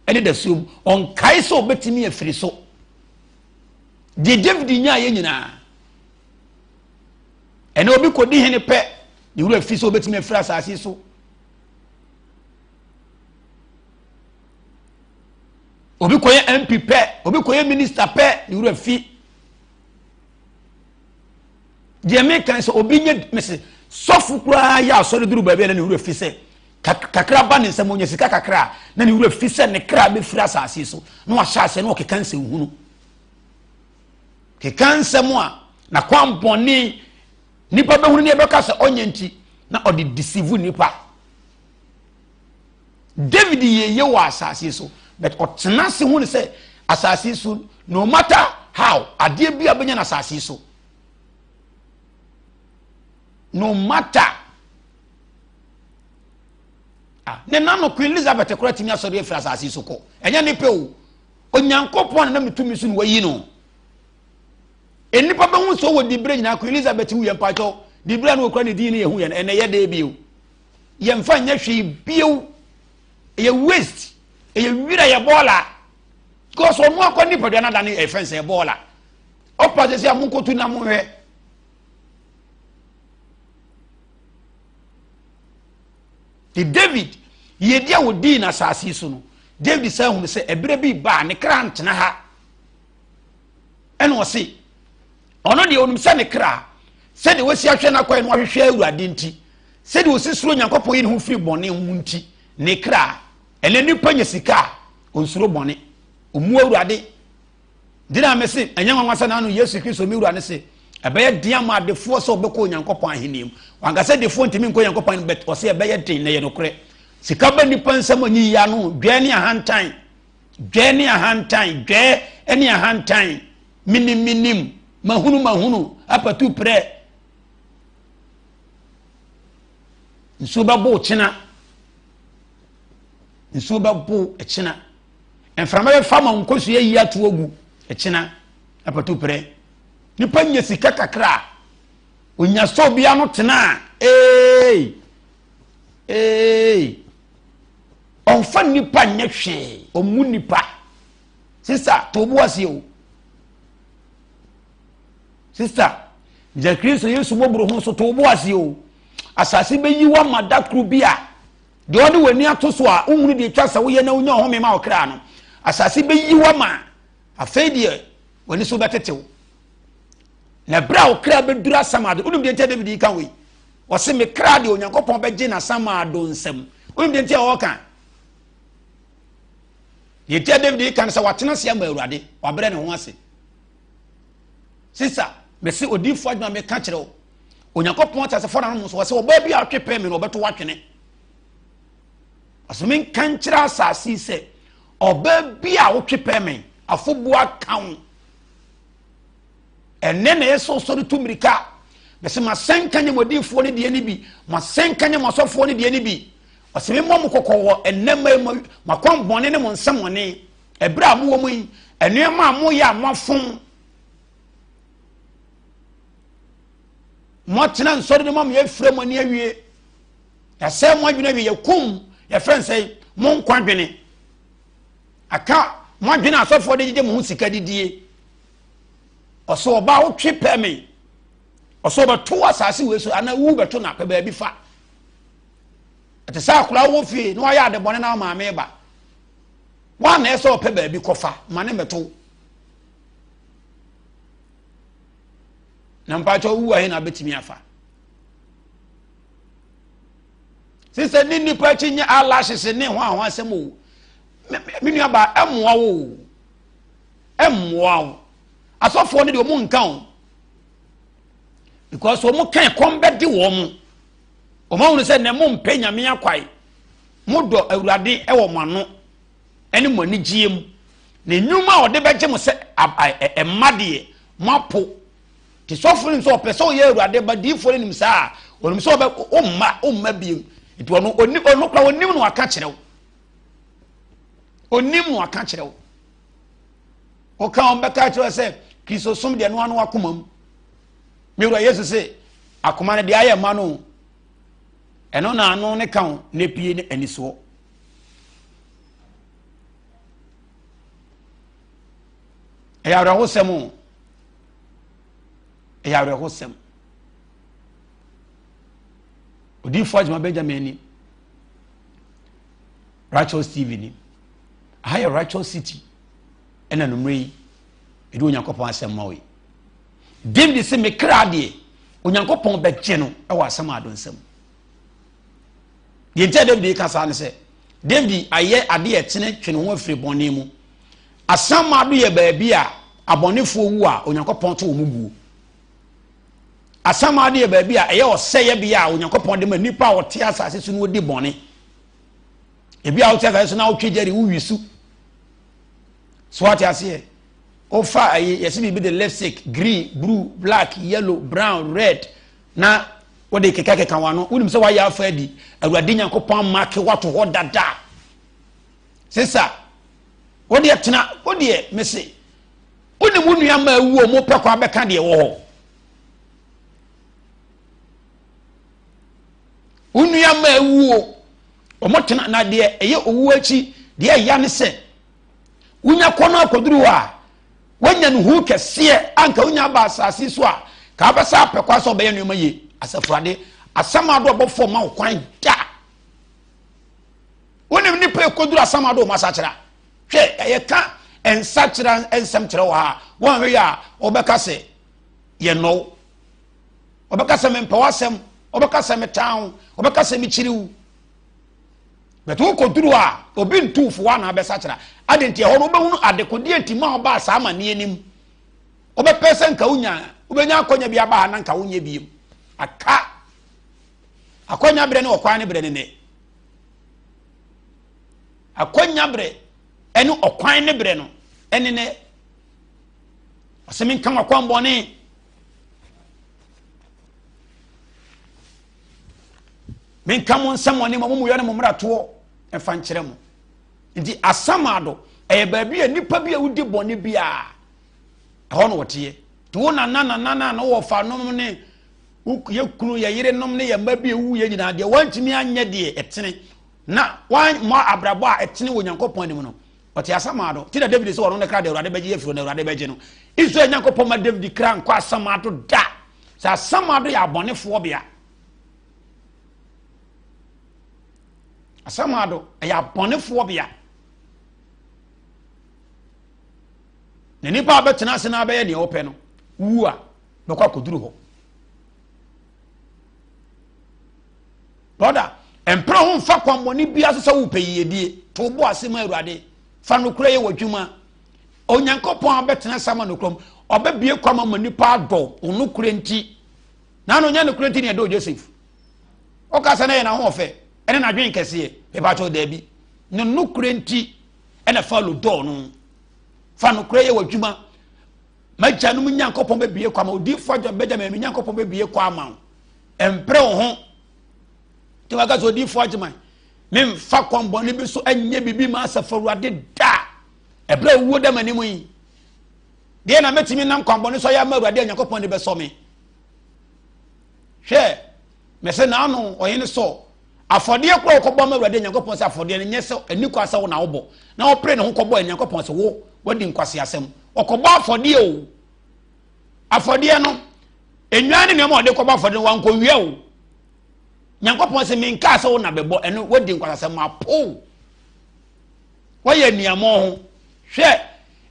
ne dasuom. Ɔnkae sɛ ɔbɛtumi afiri so. Deɛ David nyaeɛ nyinaa, ɛnɛ obi kɔdi hene pɛ, ne wura fi sɛ ɔbɛtumi afiri asase so. Obi kɔyɛ MP pɛ, obi kɔyɛ minister pɛ, ne wura fi. Deɛ meka sɛ obi nye mese sɔfo koraa yɛ asɔre duru baabi a na ne wura fi sɛ kakra ba ne nsam onya sika kakra a na ne wura fi sɛ ne kra bɛfiri asase so na wahyɛ aseɛ na ɔkeka nsɛnhunu keka nsɛm a na kwan bɔne nipa bɛhunu ne ɛbɛka sɛ ɔnyɛ nti na ɔde deceive nipa. David yɛ yie wɔ asase so but ɔtena ase hu ne sɛ asase so no matter how adeɛ bi a bɛnya no asase so no matter ah, ne nano Queen Elizabeth koraa tumi asɔre afiri asase so kɔ ɛnyɛ ne pɛ o Onyankopɔn na nam ne tumi so na wayi no nnipa bɛhu sɛ ɔwɔ diberɛ nyinaa Queen Elizabeth wuyɛ mpakyɛw diberɛ a na ɔkura ne din no yɛhu yɛ no ɛnɛ yɛ dɛ bio yɛmfa nyɛ hwee bio ɛyɛ waste ɛyɛ wira yɛ bɔɔla because ɔno akɔ nipadua no adane ɛyɛ fɛn sɛ bɔɔla ɔpa sɛ sɛ a monkotu na monhwɛ te David yɛdi a wɔdii no asase so no David sɛ hunu sɛ ɛberɛ bi baa ne kra ntena ha Ɛna ɔse, ɔno deɛ ɔnim sɛ ne kra, sɛdeɛ wasi ahwɛ n'akwan no ahwehwɛ Awurade nti, sɛdeɛ ɔsi suro Nyankopɔn yi ne ho firi bɔne ho nti, ne kra, ɛnɛ nipa nya sika a, ɔnsuro bɔne, ɔmmu Awurade. Nti na mese, ɛnyɛ nwanwa sɛ n'ano Yesu Kristo me wura no se, ɛbɛyɛ den ama adefoɔ sɛ ɔbɛkɔ Onyankopɔn ahenni mu. Wanka sɛ defoɔ ntumi nkɔ Onyankopɔn ahenni mu, but ɔse ɛbɛyɛ den, na ɛyɛ nokorɛ. Sika ba nipa nsam a nyiyi ano, dwɛɛ ne ahantan. Dwɛɛ ne ahantan, dwɛɛ ne ahantan, menim menim, mahunu mahunu, apatu prɛ. Nsuo bɛbo kyena. Nsuo bɛbo kyena. Mframa bɛfa ma nkosua yi ato agu kyena, apatu prɛ. Nipa nya sika kakra a, onya sɛ obi ano tena a, ee, ee. Ɔmfa nnipa nyɛ hwee, ɔmmu nnipa. Sista, to bo ase o. Sista, gya Kristo Yesu mmɔboro ho so to bo ase o. Asase bɛyi wo ama da koro bi a deɛ ɔde w'ani ato so a wohunu deɛ ɛtwa sɛ woyɛ na wonya ɔhome ma ɔkra no. Asase bɛyi wo ama afei deɛ w'ani so bɛtetew. Na berɛ a ɔkra bɛduru asamado, wonim deɛ nti a David yi ka wei? Ɔse me kra deɛ Onyankopɔn bɛgye n'asamado nsam. Wonim deɛ nti a ɔreka? Deɛ nti a David ka no sɛ watena ase ama Awurade, wabrɛ ne ho ase. Sisa, mese odiifoɔ adwuma meka kyerɛ wo. Onyankopɔn te asefoɔ nanom nso ɔsɛ ɔbaa bi a ɔtwe pɛn me no ɔbɛto watwene. Ɔsɛ menka nkyerɛ asase yi sɛ ɔbaa bi a wotwe pɛn me afobuo aka wo. Ɛnnɛ na ɛyɛ sɛ ɔsɔre tu mmirika. Mese masɛnka nyɛ mo adiyifoɔ no deɛ no bi, masɛnka nyɛ mo asɔfoɔ no deɛ no bi. Ɔsɛ memmɔ mo kɔkɔ wɔ ɛnnɛ mma yi mo akwammɔne ne mo nsɛmmɔne. Ɛberɛ a mowɔ mu yi, nneɛma a moyɛ a moafom. Moatena nsɔre no mu ama yɛafira mo ani awie. Yɛasɛe mo adwene awie, yɛkum, yɛfrɛ no sɛ mo nkwa dwene. Aka mo adwene asɔfoɔ de gyegye mo ho sika didie. Ɔsɛ ɔbaa wotwe pɛ me. Ɔsɛ ɔbɛto asase wei so anaa wu bɛto na pɛ baabi fa. Ɛte sɛ akwadaa wɔ fie na wayɛ adebɔne na maame ba. Woa na ɛsɛ ɔpɛ baabi kɔfa ma ne mmɛto na mpakyɛ wowu ahe na abɛtumi afa sisɛ ne nnipa akyi nyɛ eyelashes ne ho aho asɛm o me nua ba ɛmmoa wo ɛmmoa wo asɔfoɔ no deɛ ɔmo nka o because ɔmo kan kɔm bɛde wɔn mo ɔmo ahunu sɛ na mo mpɛ nyame akwae mo dɔ awurade ɛwɔ mo ano ɛne mo anigyeɛ mu na nnwuma a ɔde bɛgye mo sɛ ɛma deɛ mo apo te sɔfo no nim sɛ ɔpɛ sɛ ɔyɛ awurade ba diifoɔ no nim saa a ɔnim sɛ ɔbɛ ɔmma ɔmma biem nti ɔno ɔni ɔno kora ɔnim na waka kyerɛ wo ɔnim na waka kyerɛ wo ɔka wɔn bɛka kyerɛ sɛ kristosom deɛ no ano akoma mu me wura yesu se akoma no deɛ ayɛ ma no ɛno na ano ne ka ho na epie ne anisoɔ ɛyɛ awerɛhosɛm o ɛyɛ awerɛhosɛm odiyifoɔ adwuma benjamin ni rachel steve ni aha yɛ rachel city ɛna numere yi ɛde onyankopɔn asɛm ma wo yi david sɛ me kra deɛ onyankopɔn bɛgye no ɛwɔ asɛm a adonsɛm deɛ nti a david ka saa ne sɛ david ayɛ adeɛ ɛtene twe ne ho afiri bɔne mu Asamado yɛ baabi a abɔnefoɔ wu a Onyankopɔn to wɔn guo. Asamado yɛ baabi a ɛyɛ ɔsɛeɛ bea a Onyankopɔn de ma nnipa a wɔte asase so na wɔdi bɔne. Ebi a wote asase so na wotwe gyeri wowi su. So wate aseɛ? Wofa ayi yɛsɛ biribi de lipstick green, blue, black, yellow, brown, red na wode kekakeka w'ano. Wonim sɛ woayɛ afa adi. Awurade Nyankopɔn amake woato hɔ dada. Sesa Wo deɛ tena, wo deɛ mese, wo ne wo nua ma awu ɔmo pɛ kwan bɛka deɛ wɔ hɔ. Wo nua ma awu o, ɔmo tena na deɛ ɛyɛ owu akyi deɛ ɛya ne sɛ, wonya kɔ no akɔduru hɔ a, woanya no hu kɛseɛ anka wonya aba asase so a, ka wobɛsa apɛ kwan sɛ ɔbɛyɛ nneɛma yie. Asafurade, asɛm ado ɔbɔfoɔ ma wo kwan da. Wonim nnipa ɛkɔduru asamado wɔn asakyera. Hwɛ, yɛka nsakyera nsɛm kyerɛ wɔ ha. Wɔn ahwɛ yɛ a, wɔbɛka sɛ yɛnnɔ wo. Wɔbɛka sɛ mempɛ w'asɛm. Wɔbɛka sɛ metan wo. Wɔbɛka sɛ mekyiri wo. Bɛtɛ wokɔduru a, obi ntu fo wa na abɛsakyera. Ade nti ɛhɔ no wobɛhunu adekodeɛ nti ma ɔbaa saa amanneɛ no mu. Wobɛpɛ sɛ nka wonya wobɛnya akɔnya bi aba ha na nka wonyɛ biem. Aka akɔnya berɛ ne ɔkwan ne berɛ ne nɛ. Akwanya berɛ ɛne ɔkwan ne berɛ no ɛne nɛ. Ɔsɛ menka wakwanbɔne. Menka mo nsɛmɔne ma mo muyɔ ne mo mmaratoɔ ɛfa nkyerɛ mo. Nti asamado ɛyɛ baabi a nipa bi a wodi bɔne biara ɛhɔ na wɔteɛ. Nti wo nana nana na na wɔfa nom ne yɛ kunu yɛ yerenom ne yɛ mma bi ewu yɛ nyinaa deɛ wɔntumi anyɛ deɛ ɛtene na wɔammɔ abrabɔ a ɛtene wɔ nyankopɔn anim no ɔte asamado ti na david sɛ ɔno ne kra deɛ awurade bɛgye afiri na awurade bɛgye no israel nyankopɔn ma david kra nkɔ asamado da sɛ asamado yɛ abɔnefoɔ bea asamado ɛyɛ abɔnefoɔ bea na nipa a bɛtena ase na abɛyɛ deɛ wɔpɛ no wu a bɛkɔ akɔduru hɔ brɔda mpere ho mfa kwammɔne bia so sɛ wopɛ yiedie to bo ase ma awurade fa nokorɛ yɛ w'adwuma onyankopɔn abɛtena sa ma nokorɛ mu ɔbɛbie kwa ma ma nipa adɔ wo nokorɛ nti na ano nyɛ nokorɛ nti ne ɛdɔ joseph ɔka sɛ na yɛ n'ahoɔfɛ ɛne n'adwen kɛseɛ mepakyɛw daabi ne nokorɛ nti ɛna falo dɔɔ no fa nokorɛ yɛ w'adwuma M'agyanom Nyankopɔn bɛbue kwan ma odiyifoɔ agya Benjamin me Nyankopɔn bɛbue kwan ama wo. Ɛmpere wo ho. Nti waka sɛ odiyifoɔ agyeman memfa kwanbɔne bi so nyɛ biribi ma asafo awurade da. Ɛberɛ a owuo da m'anim yi, deɛ na mɛtumi nam kwanbɔne so ayɛ ama awurade a Nyankopɔn de bɛsɔ me. Hwɛ, mɛsɛ n'ano ɔhene sɔ afɔdeɛ kora wɔkɔbɔ ma awurade nyankopɔn sɛ afɔdeɛ no nyɛ sɛ ani kwa sɛ wo na wobɔ na ɔpere ne ho kɔbɔ nyankopɔn sɛ wo wadi nkwaseasɛm ɔkɔbɔ afɔdeɛ o afɔdeɛ no nnwan ne nneɛma ɔde kɔbɔ afɔdeɛ no wankɔwia o nyankopɔn sɛ menkaa sɛ wo na bɛbɔ ɛno wadi nkwaseasɛm apo. Wɔyɛ aniammɔn ho. Hwɛ,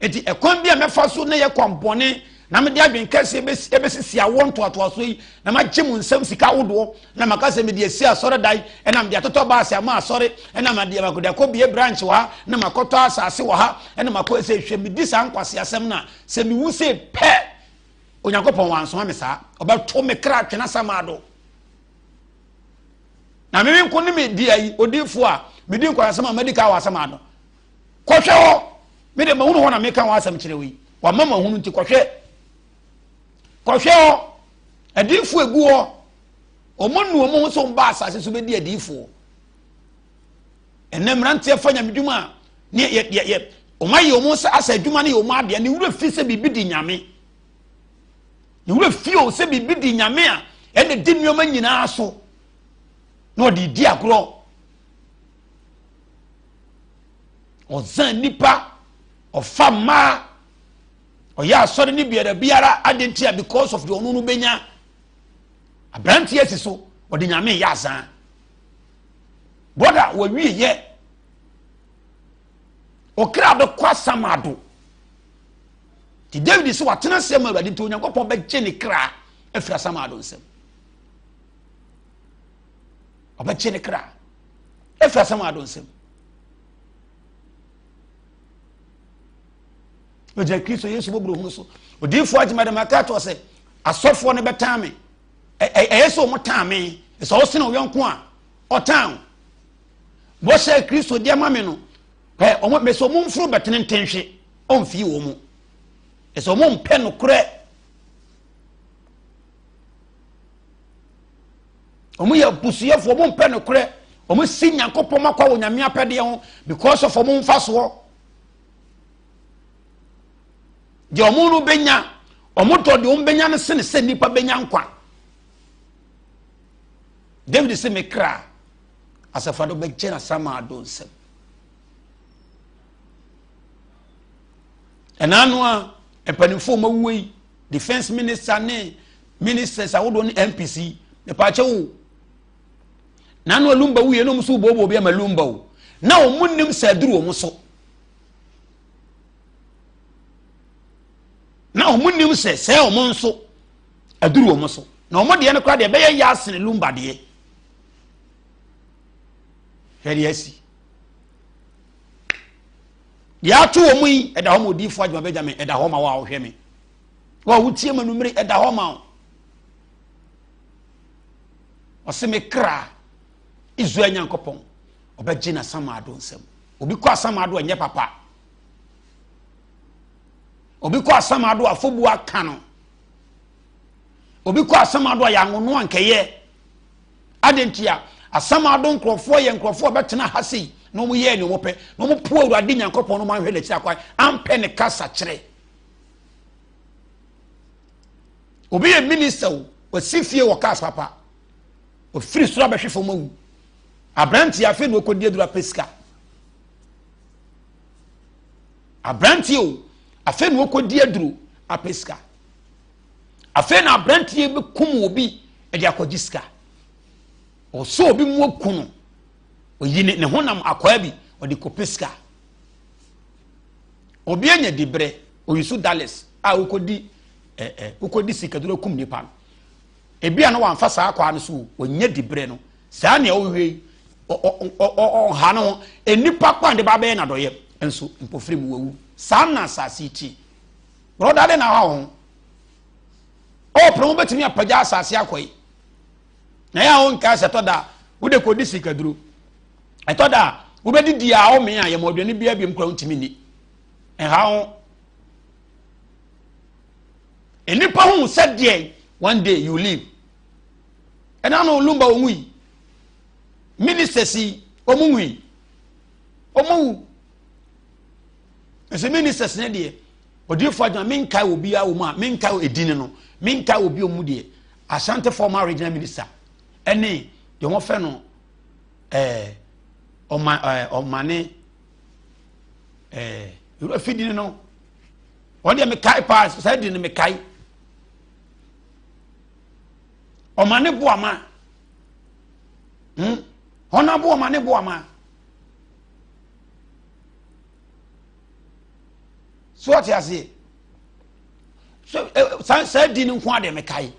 enti ɛkwan bi a mɛfa so na yɛ kwan bɔne na mede adwene kɛseɛ bɛsisi awoɔ ntoatoasoɔ yi na magye mo nsam sika ahodoɔ na maka sɛ mede asi asɔredan ɛna mede atotɔ baase ama asɔre ɛna mede makɔde akɔbie branch wɔ ha na makɔtɔ asase wɔ ha ɛna makɔ sɛ hwɛ medi saa nkwase asɛm no a sɛ mewu sɛ pɛ Onyankopɔn wansoma me saa ɔbɛto me kra twena samado Na me nko ne me di ayi odiifoɔ a medi nkwansɛm a madi ka wɔ asɛm ano. Kɔhwɛ hɔ. Me de mahunu hɔ na meka wɔn asɛm kyerɛ wo yi. Wama mahunu nti kɔhwɛ. Kɔhwɛ hɔ. Adiifoɔ egu hɔ. Wɔn nu wɔn ho sɛ wɔn ba asase so bɛdi adiifoɔ. Ɛnɛ mmeranteɛ fa nyamedwuma a ne yɛ yɛ yɛ wɔn ayɛ wɔn sɛ asɛ adwuma no yɛ wɔn adeɛ ne wura fi sɛ biribi di nyame. Ne wura fi o sɛ biribi di nyame a ɛna di nneɛma nyinaa so. Na ɔde di agorɔ. Ɔzan nipa, ɔfa mmaa, ɔyɛ asɔre ne biara biara ade nti a because of the ɔno no benya. Aberanteɛ si so, ɔde nyame yɛ azan. Brother, wɔwie yɛ. Ɔkra bɛkɔ asamado. Nti David sɛ watena ase ama Awurade nti Onyankopɔn bɛgye ne kra afiri asamado nsam. Ɔbɛgye ne kra afiri asamado nsam. Ɔgyina Kristo Yesu bɔboro so. Odiyifoɔ agyema dɛm aka toɔ sɛ asɔfoɔ no bɛtan me. Ɛyɛ sɛ wɔn tan me. Sɛ ɔsene ɔyɔnko a ɔtan. Bɔhyɛ Kristo de ama me no ɛ wɔn mɛ sɛ wɔn mforo bɛtene ntenhwe ɔmfii wɔn mu. Ɛsɛ wɔn mpɛ nokorɛ. Wɔn yɛ abusuyɛfoɔ, wɔn mpɛ nokorɛ. Wɔn si Nyankopɔn makwa wɔ Nyame apɛdeɛ ho because of wɔn mfasoɔ. Deɛ wɔn no bɛnya, wɔn dɔ deɛ wɔn bɛnya no sene sɛ nnipa bɛnya nkwa. David sɛ me kra asafo ado bɛgye n'asamado nsam. Ɛna ano a mpanimfoɔ wɔn awuo yi defence minister ne ministers ahodoɔ ne MPs yi mepaakyɛ wo n'ano alumba wuiɛ na wɔn nso bɔɔbɔɔ bi ama lumba o na wɔn nim sɛ aduru wɔn so na wɔn nim sɛ sɛ wɔn nso aduru wɔn so na wɔn deɛ no koraa deɛ ɛbɛyɛ yɛ asene lumba deɛ hwɛ deɛ asi deɛ ato wɔn yi ɛda hɔ ma odiifoɔ adwuma Benjamin ɛda hɔ ma wo a wohwɛ me wo a wotie ma numere ɛda hɔ ma wo ɔse me kra Israel Nyankopɔn ɔbɛgye n'asamaado nsam obi kɔ asamaado ɛnyɛ papa obi kɔ asamaado afobu aka no obi kɔ asamaado a yɛanwono ankɛyɛ Adɛn nti a Asamado nkurɔfoɔ yɛ nkurɔfoɔ a wɔbɛtena ha sei na wɔyɛɛ nea wɔpɛ na wɔpo Awurade Nyankopɔn no wɔanhwɛ n'akyiri akwan ampɛ ne kasa kyerɛ? Obi yɛ minista o, wasi fie wɔ cars papa, ofiri soro abɛhwe fam awu. Aberanteɛ afei na ɔkɔdi aduru apɛ sika. Aberanteɛ o, afei na ɔkɔdi aduru apɛ sika. Afei na aberanteɛ bɛkum obi de akɔgye sika. Ɔsɔ obi mu aku no, ɔyi ne ne honam akwaa bi ɔde kɔpɛ sika. Obi anya diberɛ, oyi so dollars a wokɔdi ɛ ɛ wokɔdi sikaduro kum nipa no. Ebi a na wamfa saa akwaa no so ɔnya diberɛ no. Saa nea ɔhwehwɛ yi ɔha no ho. Nnipa kwan de ba bɛyɛ n'adɔyɛ nso mpofiri mu wawu. Saa na asase yi ti. Brɔda de na ɔha wo ho. Ɔpere ho bɛtumi apagya asase akɔ yi. Na yɛ a wonkae sɛ ɛtɔ da a wode kɔdi sikaduro. Ɛtɔ da a wobɛdidi a womee a yɛma aduane biara biom kora wontumi nni. Ɛha ho. Nnipa hu sɛ deɛ one day you live. Ɛna no lumba wɔn yi. Ministers yi wɔn nwui. Wɔn wu. Ɛsɛ ministers ne deɛ Odiyifoɔ adwuma menkae obiara wɔ mu a menkae edin no menkae obi wɔ mu deɛ Ashanti former regional minister ɛne deɛ wɔfɛ no ɛɛ ɔma ɛɛ ɔmane ɛɛ ewura fi din no wɔn deɛ mekae paa saa din no mekae ɔmane boama hmm wɔn abo ɔmane boama. So ɔte aseɛ so ɛ saa saa din no nko adeɛ mekae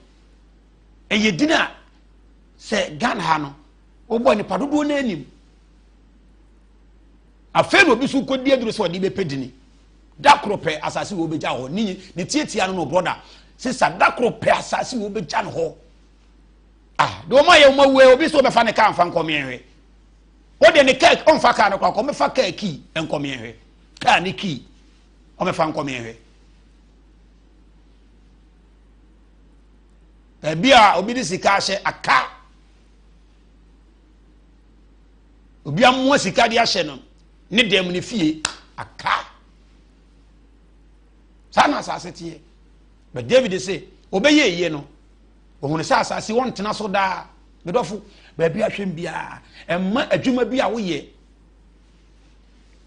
ɛyɛ din a sɛ Ghana ha no wɔbɔ nipa dodoɔ no anim afei na obi so kɔdi aduro sɛ ɔde bɛpɛ dini da koro pɛ asase wɔ bɛgya hɔ ne ne tietia no no brɔda sisa da koro pɛ asase wɔ bɛgya no hɔ ah de wɔn ayɛ wɔn awue obi so bɛfa ne kaa nfa nkɔmmeɛhwɛ wɔde ne kaa ɔnfa kaa no kora kɔ ɔmɛfa kaa kii nkɔmmeɛhwɛ kaa ne kii ɔmɛfa nkɔmmeɛhwɛ baabi a obi de sika ahyɛ aka obi amoa sika de ahyɛ no ne dɛm ne fie aka saa na asase teɛ but David se ɔbɛyɛ yie no ohun sɛ asase wɔntena so daa medɔfo baabi ahwɛm biara ɛmma adwuma bi a woyɛ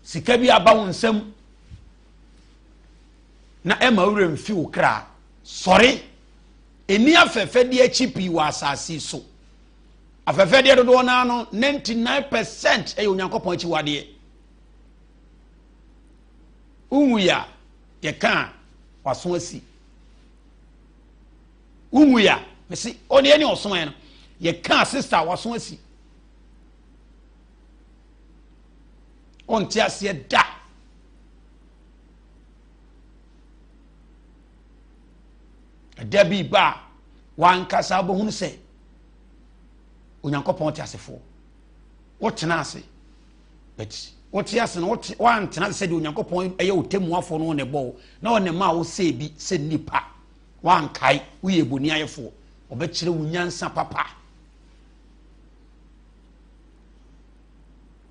sika bi aba wo nsam na ɛma wura mfi wo kra sɔre ɛni afɛfɛdeɛ akyi pii wɔ asase so Afɛfɛdeɛ dodoɔ no ara no 99 percent yɛ Onyankopɔn akyiwadeɛ. Wonwui a yɛka a waso asi. Wonwui a mese ɔne ɛne ɔsomaeɛ no yɛka a sista waso asi. Ɔnte aseɛ da. Ɛda bi ba a wankasa wobɛhunu sɛ Onyankopɔn te asefoɔ. Wotena ase but wote ase no wote woantena ase sɛdeɛ Onyankopɔn ɛyɛ wo tɛmmuafoɔ no na ɛbɔ wo na ɔne ma wo sɛ bi sɛ nipa woankae woyɛ boni ayɛfoɔ ɔbɛkyerɛ wo nyansa papa.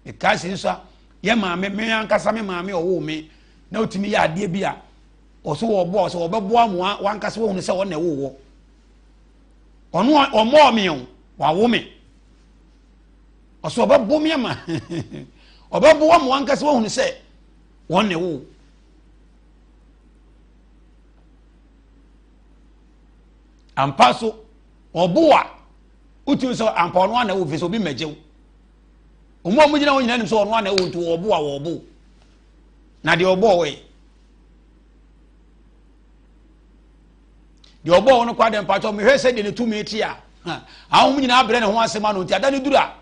Mekae sɛ nso a yɛ maame me ankasa me maame ɔwoo me na otumi yɛ adeɛ bi a ɔso wɔboa ɔsɛ wɔbɛboa mo wankasa wɔhunu sɛ ɔna ɛwoo wɔ. Ɔno ɔmmɔɔ me o, wawo me. Ɔsɛ ɔbɛbo me ama ɔbɛboa mo ankasa wahunu sɛ wɔn na ɛwo. Ampa so ɔbo a wotumi sɛ ampa ɔno ana ɛwo fi sɛ obi mmɛgye wo. Wɔn a wɔgyina hɔ nyinaa nim sɛ ɔno ana ɛwo nti wɔbo a wɔbo. Na deɛ ɔbɔɔ wɔ yi. Deɛ ɔbɔɔ wo no kɔ adɛ mpakyɛ mehwɛ sɛ deɛ ne tumi te a ahom nyinaa brɛ ne ho ase ma no nti ada no duru a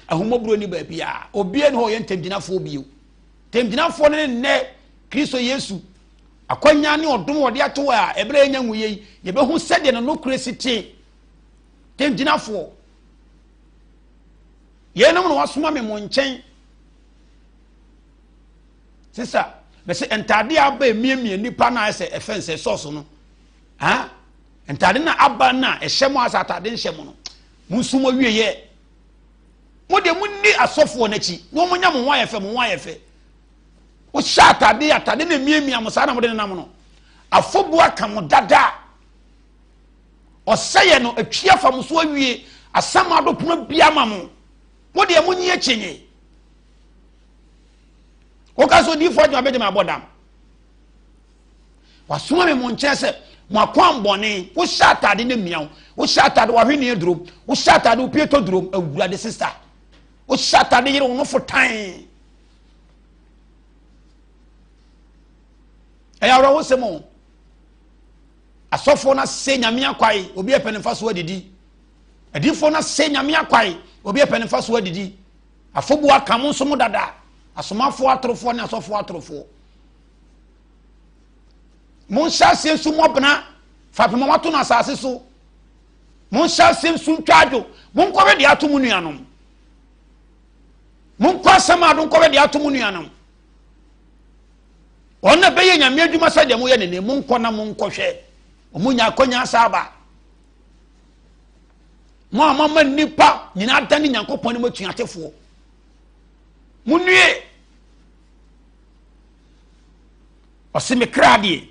ahomɔborɔ ni baabi a obiara ne hɔ ɔyɛ ntɛmgyinafoɔ bio ntɛmgyinafoɔ no ne nnɛ Kristo Yesu akwanya ne ɔdom wɔde ato a ɛberɛ yɛnya nwuyɛ yi yɛbɛhu sɛdeɛ ne nokorɛ si te ntɛmgyinafoɔ yeinom na wasoma me mo nkyɛn Sisa, mese ntaade a aba emiamia nipa na ayɛ sɛ ɛfɛ nsɛ sɔɔso no. Ha? Ntaade na aba na ɛhyɛ mo asɛ ataade nhyɛ mo no. Mo nso mo awie yɛ. Mo de mo ni asɔfoɔ n'akyi na wɔn nya mo ho ayɛ fɛ mo ho ayɛ fɛ. Wohyɛ ataade ataade na emiamia mo saa na mo de nenam no. Afobu aka mo dada. Ɔsɛyɛ no atwi afa mo so awie asɛm adopono bi ama mo. Mo deɛ mo nyi akyi nye. Woka sɛ odiyifoɔ adwuma bɛgyama abɔ dam. Wasoma me mo nkyɛn sɛ mo akwammɔne, wohyɛ atade ne mmea wo, wohyɛ atade wahweneɛ durom, wohyɛ atade wo pieto durom, awurade sista, wohyɛ atade yere wo nofo tan. Ɛyɛ awerɛhosɛm o. Asɔfoɔ no asɛ nyame akwae, obi ɛpɛ ne mfa so adidi. Adiyifoɔ no asɛ nyame akwae, obi ɛpɛ ne mfa so adidi. Afobu aka mo nso mo dada, asomafoɔ atorofoɔ ne asɔfoɔ atorofoɔ. Monhyɛ aseɛ nsu mmɔbena fapem a wɔato no asase so. Monhyɛ aseɛ nsu ntwa adwo. Monkɔhwɛ deɛ ato mo nuanom. Monkɔ asɛm ado nkɔhwɛ deɛ ato mo nuanom. Wɔn na bɛyɛ nyame adwuma sɛ deɛ moyɛ ne ne monkɔ na monkɔhwɛ. Wɔn nya akɔnya asa aba. Mo a moama nnipa nyinaa adane Nyankopɔn ne mo atuatefoɔ. Monnue! Ɔse me kra deɛ,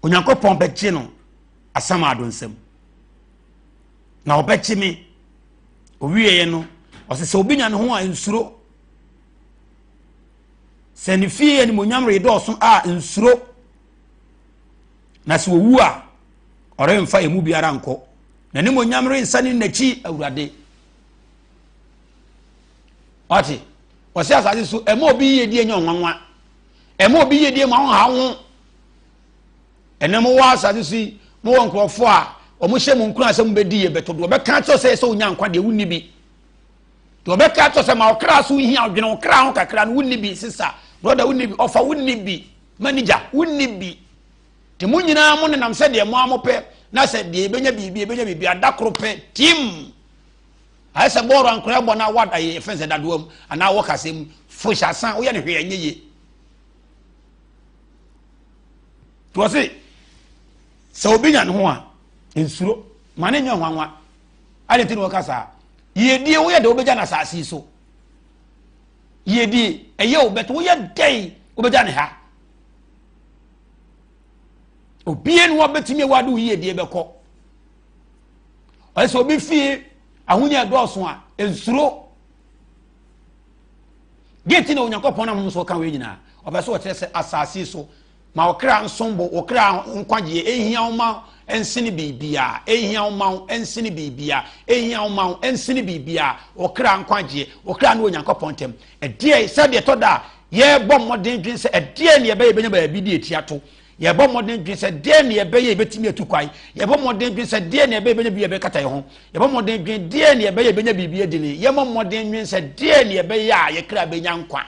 Onyankopɔn bɛgye no asamado nsam. Na ɔbɛgye me. Owieɛ no, ɔse sɛ obi nya ne ho a nsuro. Sɛ ne fie animonyam redɔɔso a nsuro. Na sɛ owu a, ɔremfa emu biara nkɔ. N'animuonyam rensane n'akyi, Awurade. Ɔte, ɔsɛ asase so, ɛma obi yie die nyɛ ɔnwanwa. Ɛma obi yiedie ma wo ha wo ho. Ɛnɛ mowɔ asase so yi, mowɔ nkurɔfoɔ a wɔhyɛ mo nkuran sɛ mobɛdi yie bɛtɔ deɛ wɔbɛka akyerɛ sɛ sɛ wonya nkwa deɛ wonni bi. Deɛ wɔbɛka akyerɛ sɛ ma wo kra so hia dwene wo kra ho kakra no wonni bi sisa brɔda wonni bi ɔfa wonni bi manigya wonni bi. Te mo nyinaa mo nenam sɛ deɛ mo a mopɛ na sɛ deɛ yɛbɛnya biribi yɛbɛnya biribi ada koro pɛ tim. Ayɛ sɛ bɔɔlo ankora bɔ na wada yɛ fɛn sɛ dadoa mu anaa wɔ kasa mu fohyɛ asan woyɛ no hwee ɛnyɛ yie. Nti wɔse sɛ obi nya ne ho a nsuro ma ne nyɛ nwanwa. Ade nti na wɔka saa. Yiedie woyɛ dɛ wobɛgya no asase yi so. Yiedie ɛyɛ wo bɛtɛ woyɛ dɛn wobɛgya ne ha. Obie ne wɔbɛtumi awu ade wo yiedie bɛkɔ. Ɔyɛ sɛ obi fie ahonya ɛdɔɔso a nsuro. Deɛ nti na Onyankopɔn nam so ka wei nyinaa, ɔpɛ sɛ ɔkyerɛ sɛ asase so ma wo kra nsom bo, wo kra nkwagyeɛ ɛhia wo ma ɛnsene biribiara, ɛhia wo ma wo ɛnsene biribiara, ɛhia wo ma wo ɛnsene biribiara, wo kra nkwagyeɛ, wo kra ne Onyankopɔn ntam. Ɛdeɛ sɛdeɛ ɛtɔ da a yɛbɔ mmɔden dwen sɛ ɛdeɛ ne yɛbɛyɛ bɛnya baabi de ɛti ato. Yɛbɔ mmɔden dwen sɛ deɛ ne yɛbɛyɛ yɛbɛtumi atu kwan. Yɛbɔ mmɔden dwen sɛ deɛ ne yɛbɛyɛ bɛnya biribi a yɛbɛkata yɛn ho. Yɛbɔ mmɔden dwen deɛ ne yɛbɛyɛ yɛbɛnya biribi adi ne. Yɛmmɔ mmɔden nwen sɛ deɛ ne yɛbɛyɛ a yɛ kra bɛnya nkwa.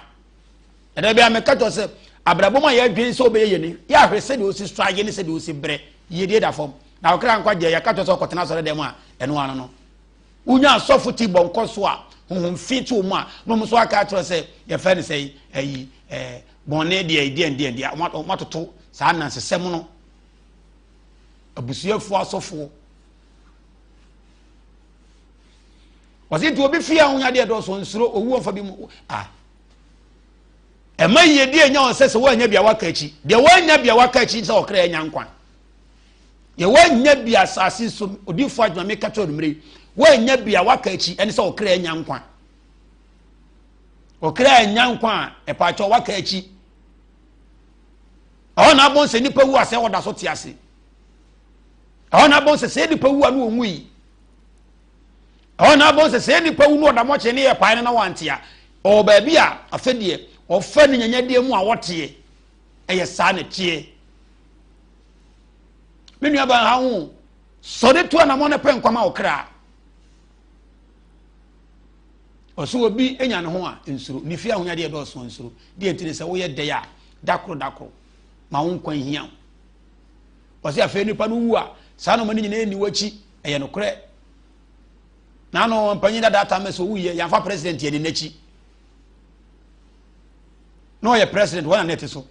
Ɛda bi a meka kyerɛ sɛ abrabɔ mu a yɛdwen sɛ wobɛyɛ yɛ ni yɛahwɛ sɛdeɛ ɔsi so ayɛ ne sɛdeɛ ɔsi brɛ yiedie da fam na ɔkra nkwa gyeɛ yɛka kyerɛ sɛ ɔkɔtena asɔre dɛm a ɛno ano no wonya asɔfo ti bɔ nkɔ so a honhom fi to mu a na wɔn nso aka akyerɛ sɛ yɛfɛ no sɛ ɛyi ɛɛ bɔnne deɛ deɛ deɛ deɛ wɔn atoto saa nansesɛm no abusuafoɔ asɔfoɔ wɔsi nti obi fi ahonyadeɛ dɔɔso nsoro owu ɔfa bi mu a ɛma yiedie nya wɔn sɛ sɛ wɔanya bi a waka akyi deɛ wɔanya bi a waka akyi sɛ ɔkra anya nkwa deɛ wɔanya bi asase so odiifo adwuma meka kyerɛ onumere yi wɔanya bi a waka akyi ɛne sɛ ɔkra anya nkwa ɔkra anya nkwa a ɛpaakyɛ waka akyi ɛhɔ na abɔn sɛ nipa wu asɛ ɔda so te ase ɛhɔ na abɔn sɛ sɛ nipa wu a no ɔnwu yi ɛhɔ na abɔn sɛ sɛ nipa wu no ɔda mɔkye ne yɛ pae no na wante a ɔwɔ baabi a afɛ deɛ ɔfa ne nyanyadeɛ mu a wɔteɛ ɛyɛ saa na teɛ me nua ban ha ho sɔre tu anamɔ no pɛ nkwama ɔkra ɔso obi nya ne ho a nsuro ne fie ahonyadeɛ dɔɔso nsuro deɛ nti ne sɛ woyɛ dɛn a dakoro dakoro ma wo nkwa hia wo ɔsɛ afei nipa no wu a saa nɔɔma no nyinaa nni w'akyi ɛyɛ nokorɛ n'ano mpanyin dada ata mɛ sɛ owu yɛ yɛnfa president yɛ ne n'akyi na ɔyɛ president wɔn na ne te so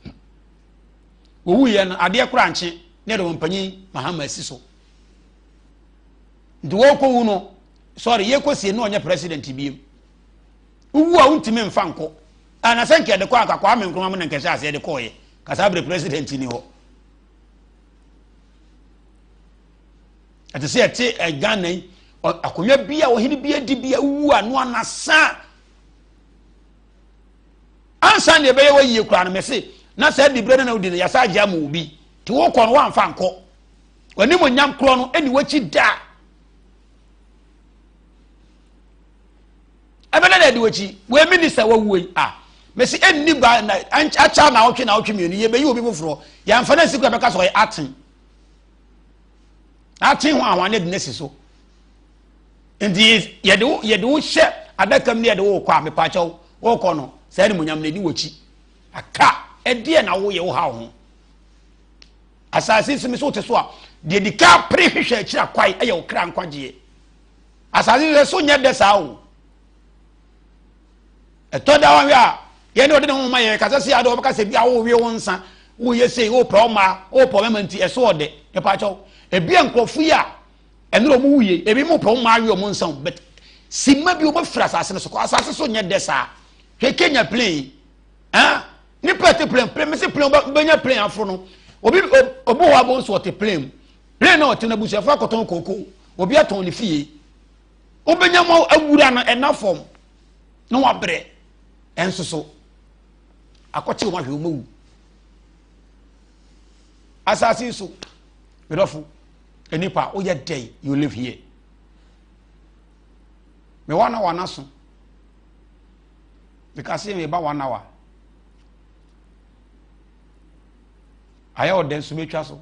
owu yɛ no adeɛ kora nkye ne yɛde wɔn mpanyin mahama asi so nti wɔkɔ wu no sɔre yɛkɔ sie no ɔnyɛ president biem wowu a wontumi nfa nkɔ anasɛ nka yɛde kɔ anka Kwame Nkrumah mu na nkɛhyɛ aseɛ de kɔɔyɛ kasa abere president ni hɔ ɛte sɛ yɛte Ghana yi akonnwa bi a ɔhene bi adi bi awu a no anasa ansa na ɛbɛyɛ wɔ yie koraa no mɛse na saa dibrɛ no na wodi no yɛasa agye ama obi nti wokɔ no woamfa nkɔ w'anim onyam korɔ no ɛni w'akyi da ɛbɛdɛ na ɛdi w'akyi wei minista wawuo yi a mɛsi ɛnni ba na akyɛ na awɔtwe na awɔtwe mmienu yɛbɛyi obi foforɔ yɛamfa no asi kora bɛka sɛ ɔyɛ aten aten ho ahoa ne de no asi so nti yɛde wo yɛde wo hyɛ adaka mu ne yɛde wo kɔ a mepaakyɛw wokɔ no saa animuonyam no ɛdi w'akyi aka ɛdeɛ na woyɛ wo ha wo ho asase so mi so wote so a deɛ di ka pere hwehwɛ akyiri akwae ɛyɛ wo kra nkwagyeɛ asase so nyɛ dɛ saa o ɛtɔ da wɔn a yɛn ne ɔde ne ho ma yɛn kasa si ade wɔbɛka sɛ bi a wɔrewe wɔn nsa wɔyɛ sei wɔpɛ ɔma wɔpɛ ɔmɛma nti ɛso ɔdɛ nipa akyɛw ebi a nkurɔfo yi a ɛne wɔn wuye ebi mo pɛ ɔma awe wɔn nsa but sima bi wɔn afiri asase no so kɔ asase so nyɛ dɛ saa hwɛ Kenya plane ah nipa te plane plane mesi plane bɛnya plane aforo no obi obi hɔ abɔ nso ɔte plane mu plane na ɔte no abusuafo akɔtɔn kooko obi atɔn ne fie wobɛnya mo awura no ɛna fam na wabrɛ ɛnso so akɔkye wɔn ahwɛ wɔn awu asase so medɔfo nipa woyɛ dɛn you live here me one hour na so because meba one hour. Ayɛ ɔdɛ nso mɛtwa so.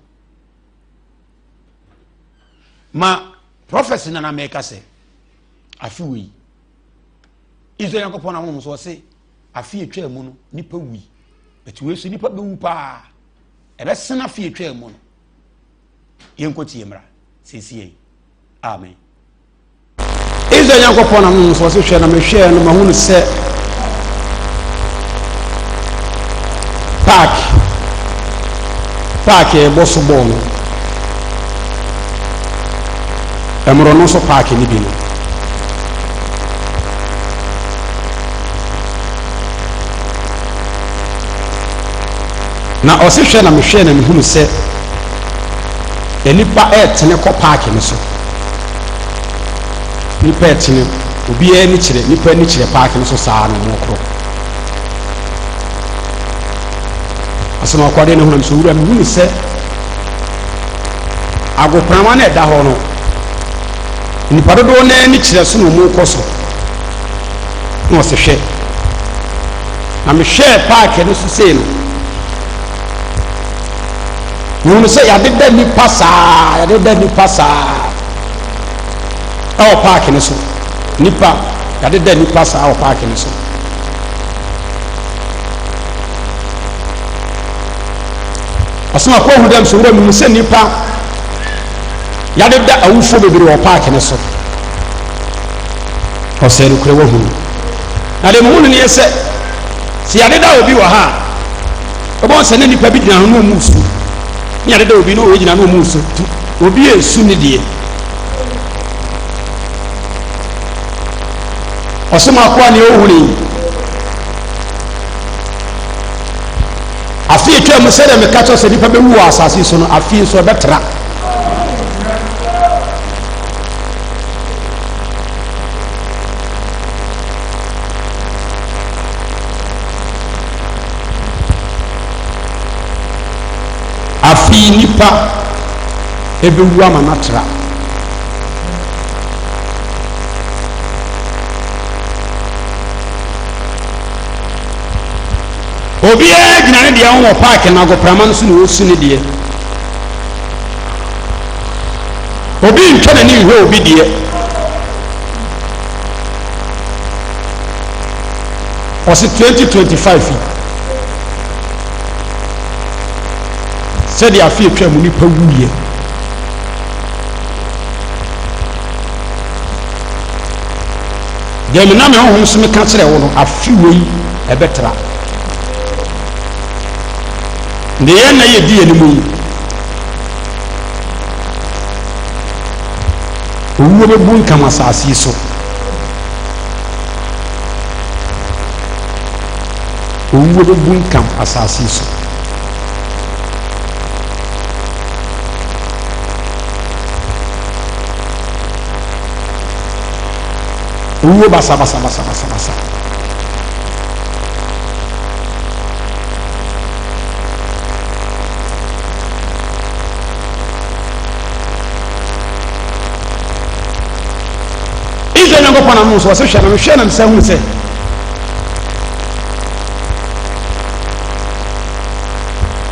Ma prɔfɛsi nana mɛka sɛ afe wei Israel Nyankopɔn na honhom so ɔse afe atwa mu no nipa wui but wei so nipa bɛwu paa ɛbɛsen afe atwa mu no yɛnkɔ tie mmra sesie amen. Israel Nyankopɔn na honhom so ɔse hwɛ na mehwɛɛ no mahunu sɛ park park yɛbɔ so bɔɔl no ɛmorɔ no nso park no bi no na ɔse hwɛ na mehwɛɛ na mehunu sɛ nnipa ɛretene kɔ paaki no so nnipa ɛretene obiara ani kyerɛ nnipa ani kyerɛ paaki no so saa na wɔn korɔ asɛm akɔde ne ho nam so wura mehunu sɛ agoprama no ɛda hɔ no nnipa dodoɔ no ani kyerɛ so na wɔn kɔ so na ɔse hwɛ na mehwɛɛ paaki no so sei no mehunu sɛ yɛadeda nnipa saa yɛadeda nnipa saa ɛwɔ paaki no so nnipa yɛadeda nnipa saa wɔ paaki no so ɔsoma kɔ hu dɛm so wura mu sɛ nnipa yɛadeda awufoɔ bebree wɔ paaki no so ɔsɛ nokorɛ wahunu na deɛ mehu no ne yɛ sɛ sɛ yɛadeda obi wɔ ha a wobɛhu sɛ ne nnipa bi gyina ho ne ɔmu su ne yɛadeda obi ne ɔgyina ne ɔmu su obi ɛsu ne deɛ ɔsɛ makoa ne ɔhunu yi afe atwa mu sɛdeɛ meka kyerɛ sɛ nnipa bɛwu wɔ asase so no afe nso ɛbɛtra Afei nnipa bɛwu ama no atra. Obiara gyina ne deɛ ho wɔ paaki no agoprama no so na ɔresu ne deɛ. Obi ntwa n'ani nhwɛ obi deɛ. Ɔse 2025 yi sɛdeɛ afe atwa mu nipa wuiɛ deɛ menam me honhom so meka kyerɛ wo no afe wei ɛbɛtra deɛ yɛn na yɛdi yɛn mu yi Owuo bɛbu nkam asase yi so. Owuo bɛbu nkam asase yi so. Owuo basabasabasabasa. Israel Nyankopɔn ano nso ɔsɛ hwɛ na mehwɛ na mesa hunu sɛ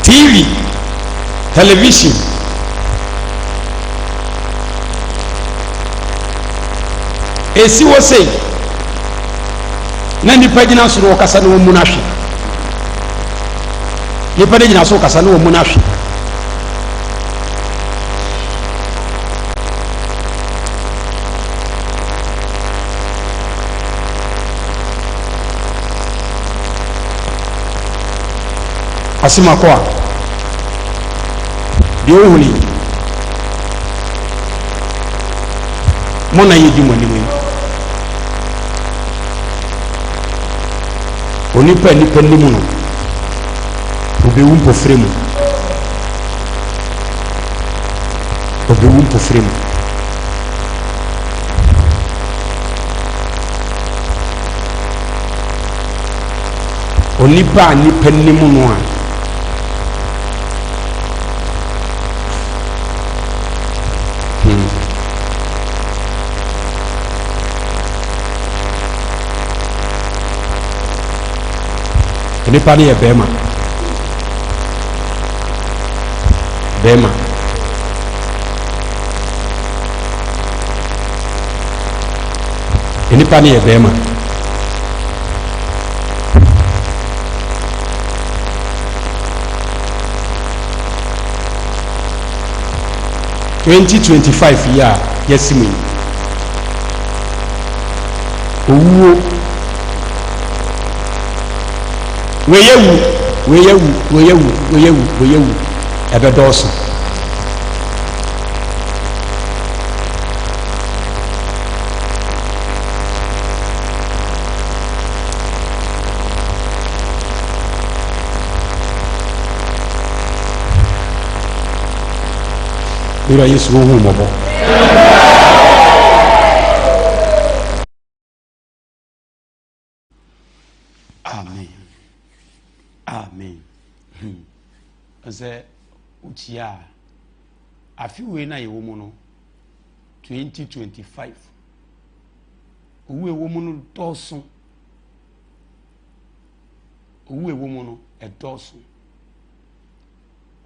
TV television esi wɔ sei na nipa gyina soro ɔkasa na wɔn mu no ahwe nipa no gyina so ɔkasa na wɔn mu no ahwe Asemakɔ a, deɛ wohu ni, mo na yɛdi mo anim yi. Onipa a nipa nim no, obewu mpofiri mu. Obewu mpofiri mu. Onipa a nipa nim no a hmm. Nipa no yɛ bɛrima. Bɛrima. Nnipa no yɛ bɛrima. 2025 yi a yɛasi mu yi, owuo, wei awu, wei awu, wei awu, wei awu, wei awu, ɛbɛdɔɔso. Wura Yesu wo hu mmɔbɔ. Amen. Amen. Hmm. Sɛ wokyia a afe wei na yɛwɔ mu no 2025 owu ɛwɔ mu no dɔɔso owu ɛwɔ mu no ɛdɔɔso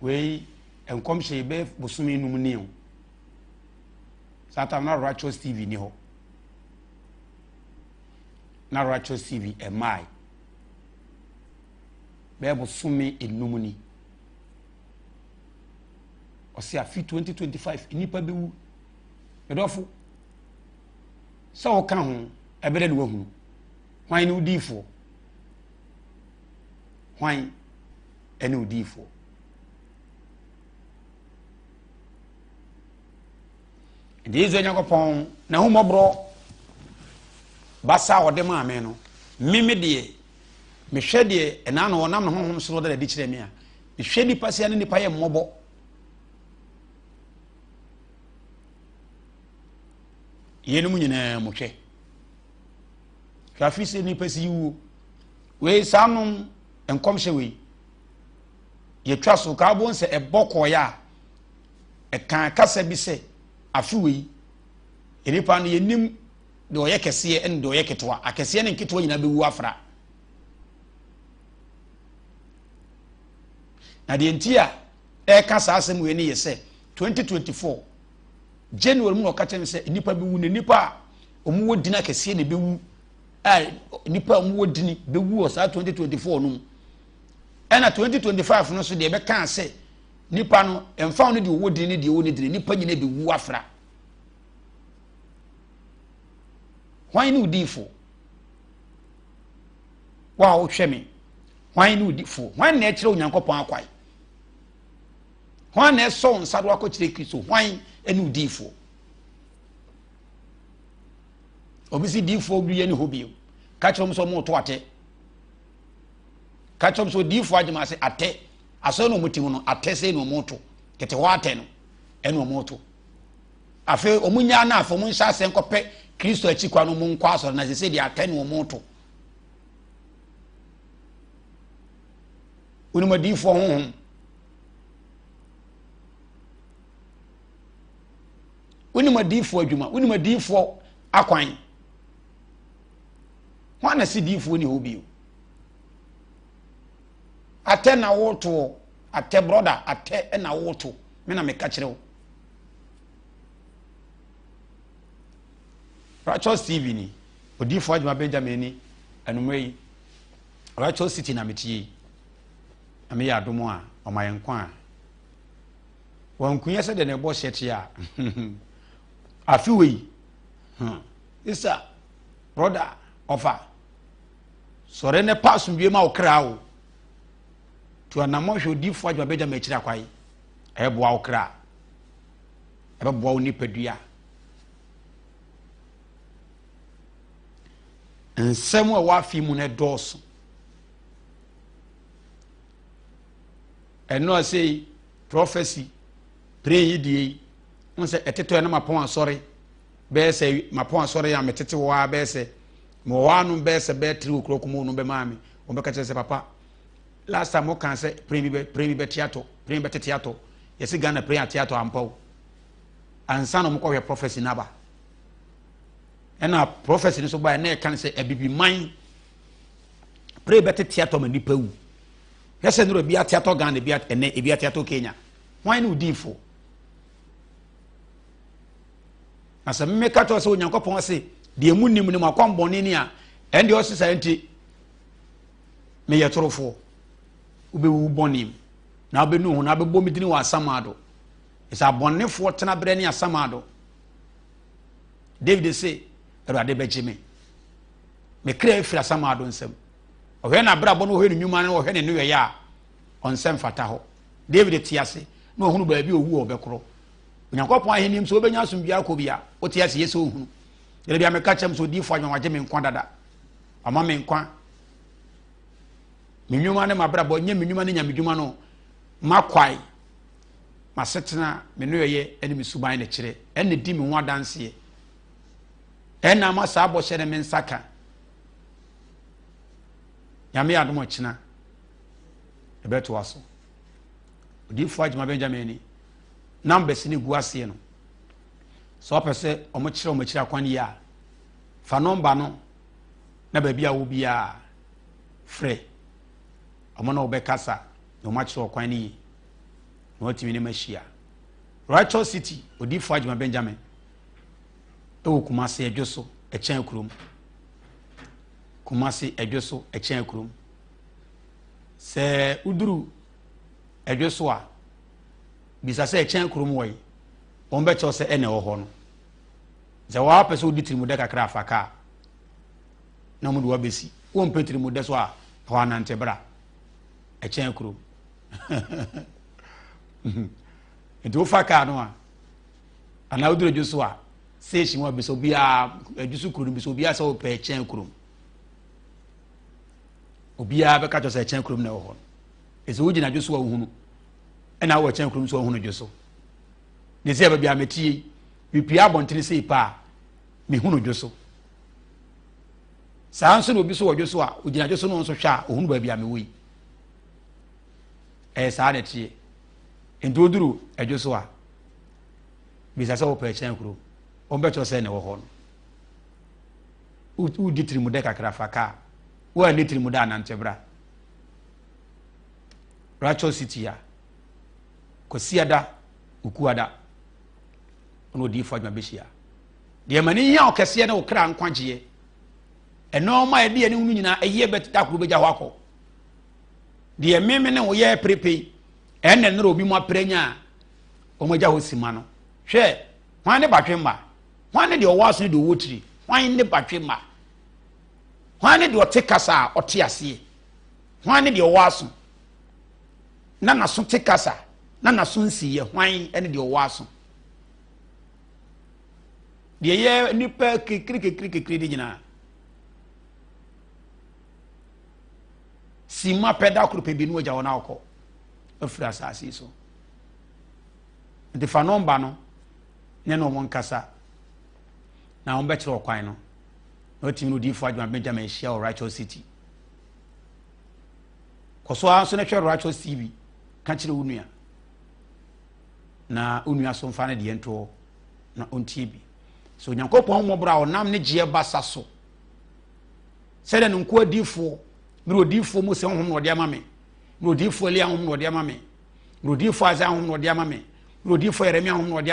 Wei nkɔmhyɛ yi bɛyɛ bosome num ni o. Saa time na Righteous TV ni hɔ. Na Righteous TV ɛmaae. Bɛyɛ bosome enum ni. Ɔsi afi 2025 nnipa bɛwu. Medɔfo sɛ ɔka ho ɛbɛdɛ ne wahunu. Hwan ne odiifoɔ? Hwan? ne odiyifoɔ. Nti Israel Nyankopɔn n'ahummɔborɔ basa a ɔde maa me no, me me deɛ, mehwɛ deɛ ɛnaa na ɔnam ne honhom so na ɔda adi kyerɛ me a, mehwɛ nipa sia ne nipa yɛ mmɔbɔ. Yeinom nyinaa mu hwɛ. Hwɛ afi sɛ nipa si wuo. Wei saa nom Nkɔmhyɛ wei, yɛtwa so ka wobɛhu sɛ ɛbɔ kɔɔeɛ a, ɛkaa kasa bi sɛ afe wei, nnipa no yɛnim deɛ ɔyɛ kɛseɛ ne deɛ ɔyɛ ketewa. Akɛseɛ ne nketewa nyinaa bɛwu afra. Na deɛ nti a ɛreka saa asɛm wei no yɛ sɛ 2024 January mu na ɔka kyerɛ me sɛ nnipa bɛwu na nnipa a wɔwɔ din akɛseɛ na ɛbɛwu a nnipa a wɔwɔ dini bɛwu wɔ saa 2024 no mu ɛna 2025 no so deɛ ɛbɛka sɛ nipa no ɛmfa no deɛ ɔwɔ dini ne deɛ ɔwɔ ne dini nipa nyina bɛwu afra hwan ne odiifo wo a wohwɛ me hwan ne odifo hwan na ɛkyerɛ onyankopɔn akwae hwan na ɛsɔ wo nsa do akɔkyerɛ kristo hwan ne odiifo Obi si diifoɔ bi yɛ ne hɔ bio. Ka kyerɛ wɔn sɛ wɔn reto atɛ. Ka kyerɛ wɔn sɛ odiifoɔ agyema ase atɛ. Asɔre na wɔn ti mu no atɛ sɛ na wɔn reto. Tete hɔ atɛ no ɛna wɔn reto. Afei wɔn nyaa na afei wɔn nhyɛ asɛ nkɔpɛ Kristo akyi kwa no wɔn nkɔ asɔre na sɛ deɛ atɛ na wɔn reto. Onim adiifoɔ honhom. Wonim adiyifoɔ adwuma, wonim adiyifoɔ akwan. Hwan na si diyifoɔ ni hɔ bio? Atɛ na wotoɔ, atɛ brɔda, atɛ na woto. Me na meka kyerɛ wo. Righteous TV ni, odiyifoɔ adwuma Benjamin ni, anummerɛ yi, Righteous City na metie yi. Na meyɛ adom a, ɔma yɛn nkwa a. Wankunya sɛdeɛ ne bɔhyɛ teɛ a afe wei hmm. Sister, brother, ɔfa sɔre ne pa asomdwie ma wo kra o tu anammɔ hwɛ odiifoɔ adwuma bɛgya ma akyiri akwae ɛbɛboa wo kra ɛbɛboa wo nipadua nsɛm a ɛwɔ afe mu no ɛdɔɔso Ɛno a sei prophecy praying yi deɛ yi n sɛ ɛtetɔ ɛna mapɔn asɔre bɛyɛ sɛ mapɔn asɔre a metete hɔ a bɛyɛ sɛ mewɔ hɔ anom bɛyɛ sɛ bɛyɛ tiri o'clock mu no bɛmaa me wɔn bɛka kyerɛ sɛ papa last time wɔka sɛ praying bi bɛ praying bi bɛte atɔ praying bɛtete atɔ yɛsi Ghana praying ate atɔ ampa o ansa na wɔn kɔhwɛ prophecy n'aba ɛna prophecy no so ba ɛna ɛka no sɛ abibiman pray bɛtete atɔ ma nipa wu. Hwɛ sɛ nnora bi ate atɔ Ghana, ebi ɛnɛ ebi ate atɔ Kenya. Hwan ne odiifoɔ? Na sɛ mmeka kyerɛ sɛ Onyankopɔn se deɛ mu nim ne mo akwammɔne ni a, ɛndeɛ ɔse saa nti meyɛ torofoɔ. Wobɛwu bɔne mu na wobɛnu ho na wobɛbɔ me dini wɔ asamado. Ɛsɛ abɔnefoɔ tena berɛ ne asamado. David se, Awurade bɛgye me. Me kra afiri asamado nsam. Ɔhwɛ n'abrabɔ no, ɔhwɛ ne nnwuma no, ɔhwɛ ne nneyɔeɛ a, ɔnsɛ mfata hɔ. David te ase na ɔhunu baabi owu a ɔbɛkorɔ. Onyankopɔn ahenni mu sɛ wobɛnya asomdwoeɛ akɔ bi a, wote ase yɛ sɛ ohunu. Yɛrɛ bi a meka kyɛm sɛ odiyifoɔ adwuma wagye me nkwa dada. Wama me nkwa. Me nnwuma ne m'abrabɔ nyɛ me nnwuma ne nyamedwuma no. M'akwae, m'asetena, me nneyɔeɛ ne me suban na kyerɛ. Ɛna di me ho adanseɛ. Ɛna ama saa bɔhyɛ no me nsa ka. Nyame yɛ adom ɔkyena ɛbɛtoa so. Odiyifoɔ Agyema Benjamin ni numbers no gu aseɛ no. Sɛ ɔpɛ sɛ ɔmo kyerɛ ɔmo akyiri akwan yie a, fa nɔmba no na baabi a wɔ biara frɛ ɔmo na wɔbɛkasa na ɔmo akyerɛ ɔkwan no yie na wɔatumi ne ma ahyia. Righteous City, Odiyifoɔ Agyema Benjamin ɛwɔ Kumasi Adwo so ɛkyɛn kurom. Kumasi Adwo so ɛkyɛn kurom. Sɛ woduru Adwo so a, bisa sɛ ɛkyɛn kurom wɔ yi, wɔn bɛkyɛw sɛ ɛna ɛwɔ hɔ no. Sɛ wɔapɛ sɛ wodi tirimudɛ kakra afa kaa na wɔn de wabɛsi. Wɔmpɛ tirimudɛ so a, ɛhɔ anante bra. Ɛkyɛn kurom. Nti wofa kaa no a, anaa woduru adwo so a, station hɔ bisa obiara, adwo so kuro no bisa obiara sɛ wopɛ ɛkyɛn kurom. Obiara bɛka kyerɛ sɛ ɛkyɛn kurom na ɛwɔ hɔ no. Ɛsɛ wogyina adwo so a wohunu, ɛna wɔ ɛkyɛn kurom so a wohunu dwo so. Ne sɛ baabi a metie yi, mepue abɔntene sei paa, mehunu dwo so. Saa nso na obi so wɔ dwo so a, ogyina dwo so no nso hwɛ a, ohunu baabi a mewɔ yi. Ɛyɛ saa na ɛteɛ. Nti woduru adwo so a, bisa sɛ wopɛ ɛkyɛn kurom. Wɔn bɛkyerɛ sɛ na ɛwɔ hɔ no. Wodi tirimudɛ kakra fa kaa. Woanni tirimudɛ anante bra. Rachel City a, Kwasiada, Ukuada, ɔne odiyifoɔ adwuma bɛhyia. Deɛ ma ne hia wo kɛseɛ ne wo kra nkwagyeɛ. Ɛnɔɔma a ɛde yɛne hunu nyinaa ɛyɛ bɛte da koro bɛgya hɔ akɔ. Deɛ meme ne wo yɛ perepei ɛnna nnora obi mu apere nya a wɔn agya hɔ sima no. Hwɛ, hwan ne batwe mma? Hwan ne deɛ ɔwɔ aso ne deɛ ɔwɔ tiri? Hwan ne batwe mma? Hwan ne deɛ ɔte kasa a ɔte aseɛ? Hwan ne deɛ ɔwɔ aso na n'aso te kasa na n'aso nsiiɛ? Hwan ne deɛ ɔwɔ aso? Deɛ yɛ nipa kekiri kekiri kekiri de nyinaa sima pɛ da koro pɛ bi no agya wɔn akɔ afiri asase so. Nti fa nɔmba no ne na wɔn nkasa na wɔn bɛkyerɛ ɔkwan no na wɔtumi no odiifo adwuma Benjamin ahyia wɔ Righteous City. Kɔ so ara nso na hwɛ Righteous TV ka kyerɛ wo nua na wo nua so mfa no deɛ ntoɔ na ɔntie bi. So Onyankopɔn mmɔborɔ a ɔnam ne gyeɛ basa so sɛdeɛ ne nkoa diifoɔ mmerɛ odiifoɔ Mose honhom na ɔde ama me, mmerɛ odiifoɔ Elia honhom na ɔde ama me, mmerɛ odiifoɔ Isaiah honhom na ɔde ama me, mmerɛ odiifoɔ Yeremia honhom na ɔde ama.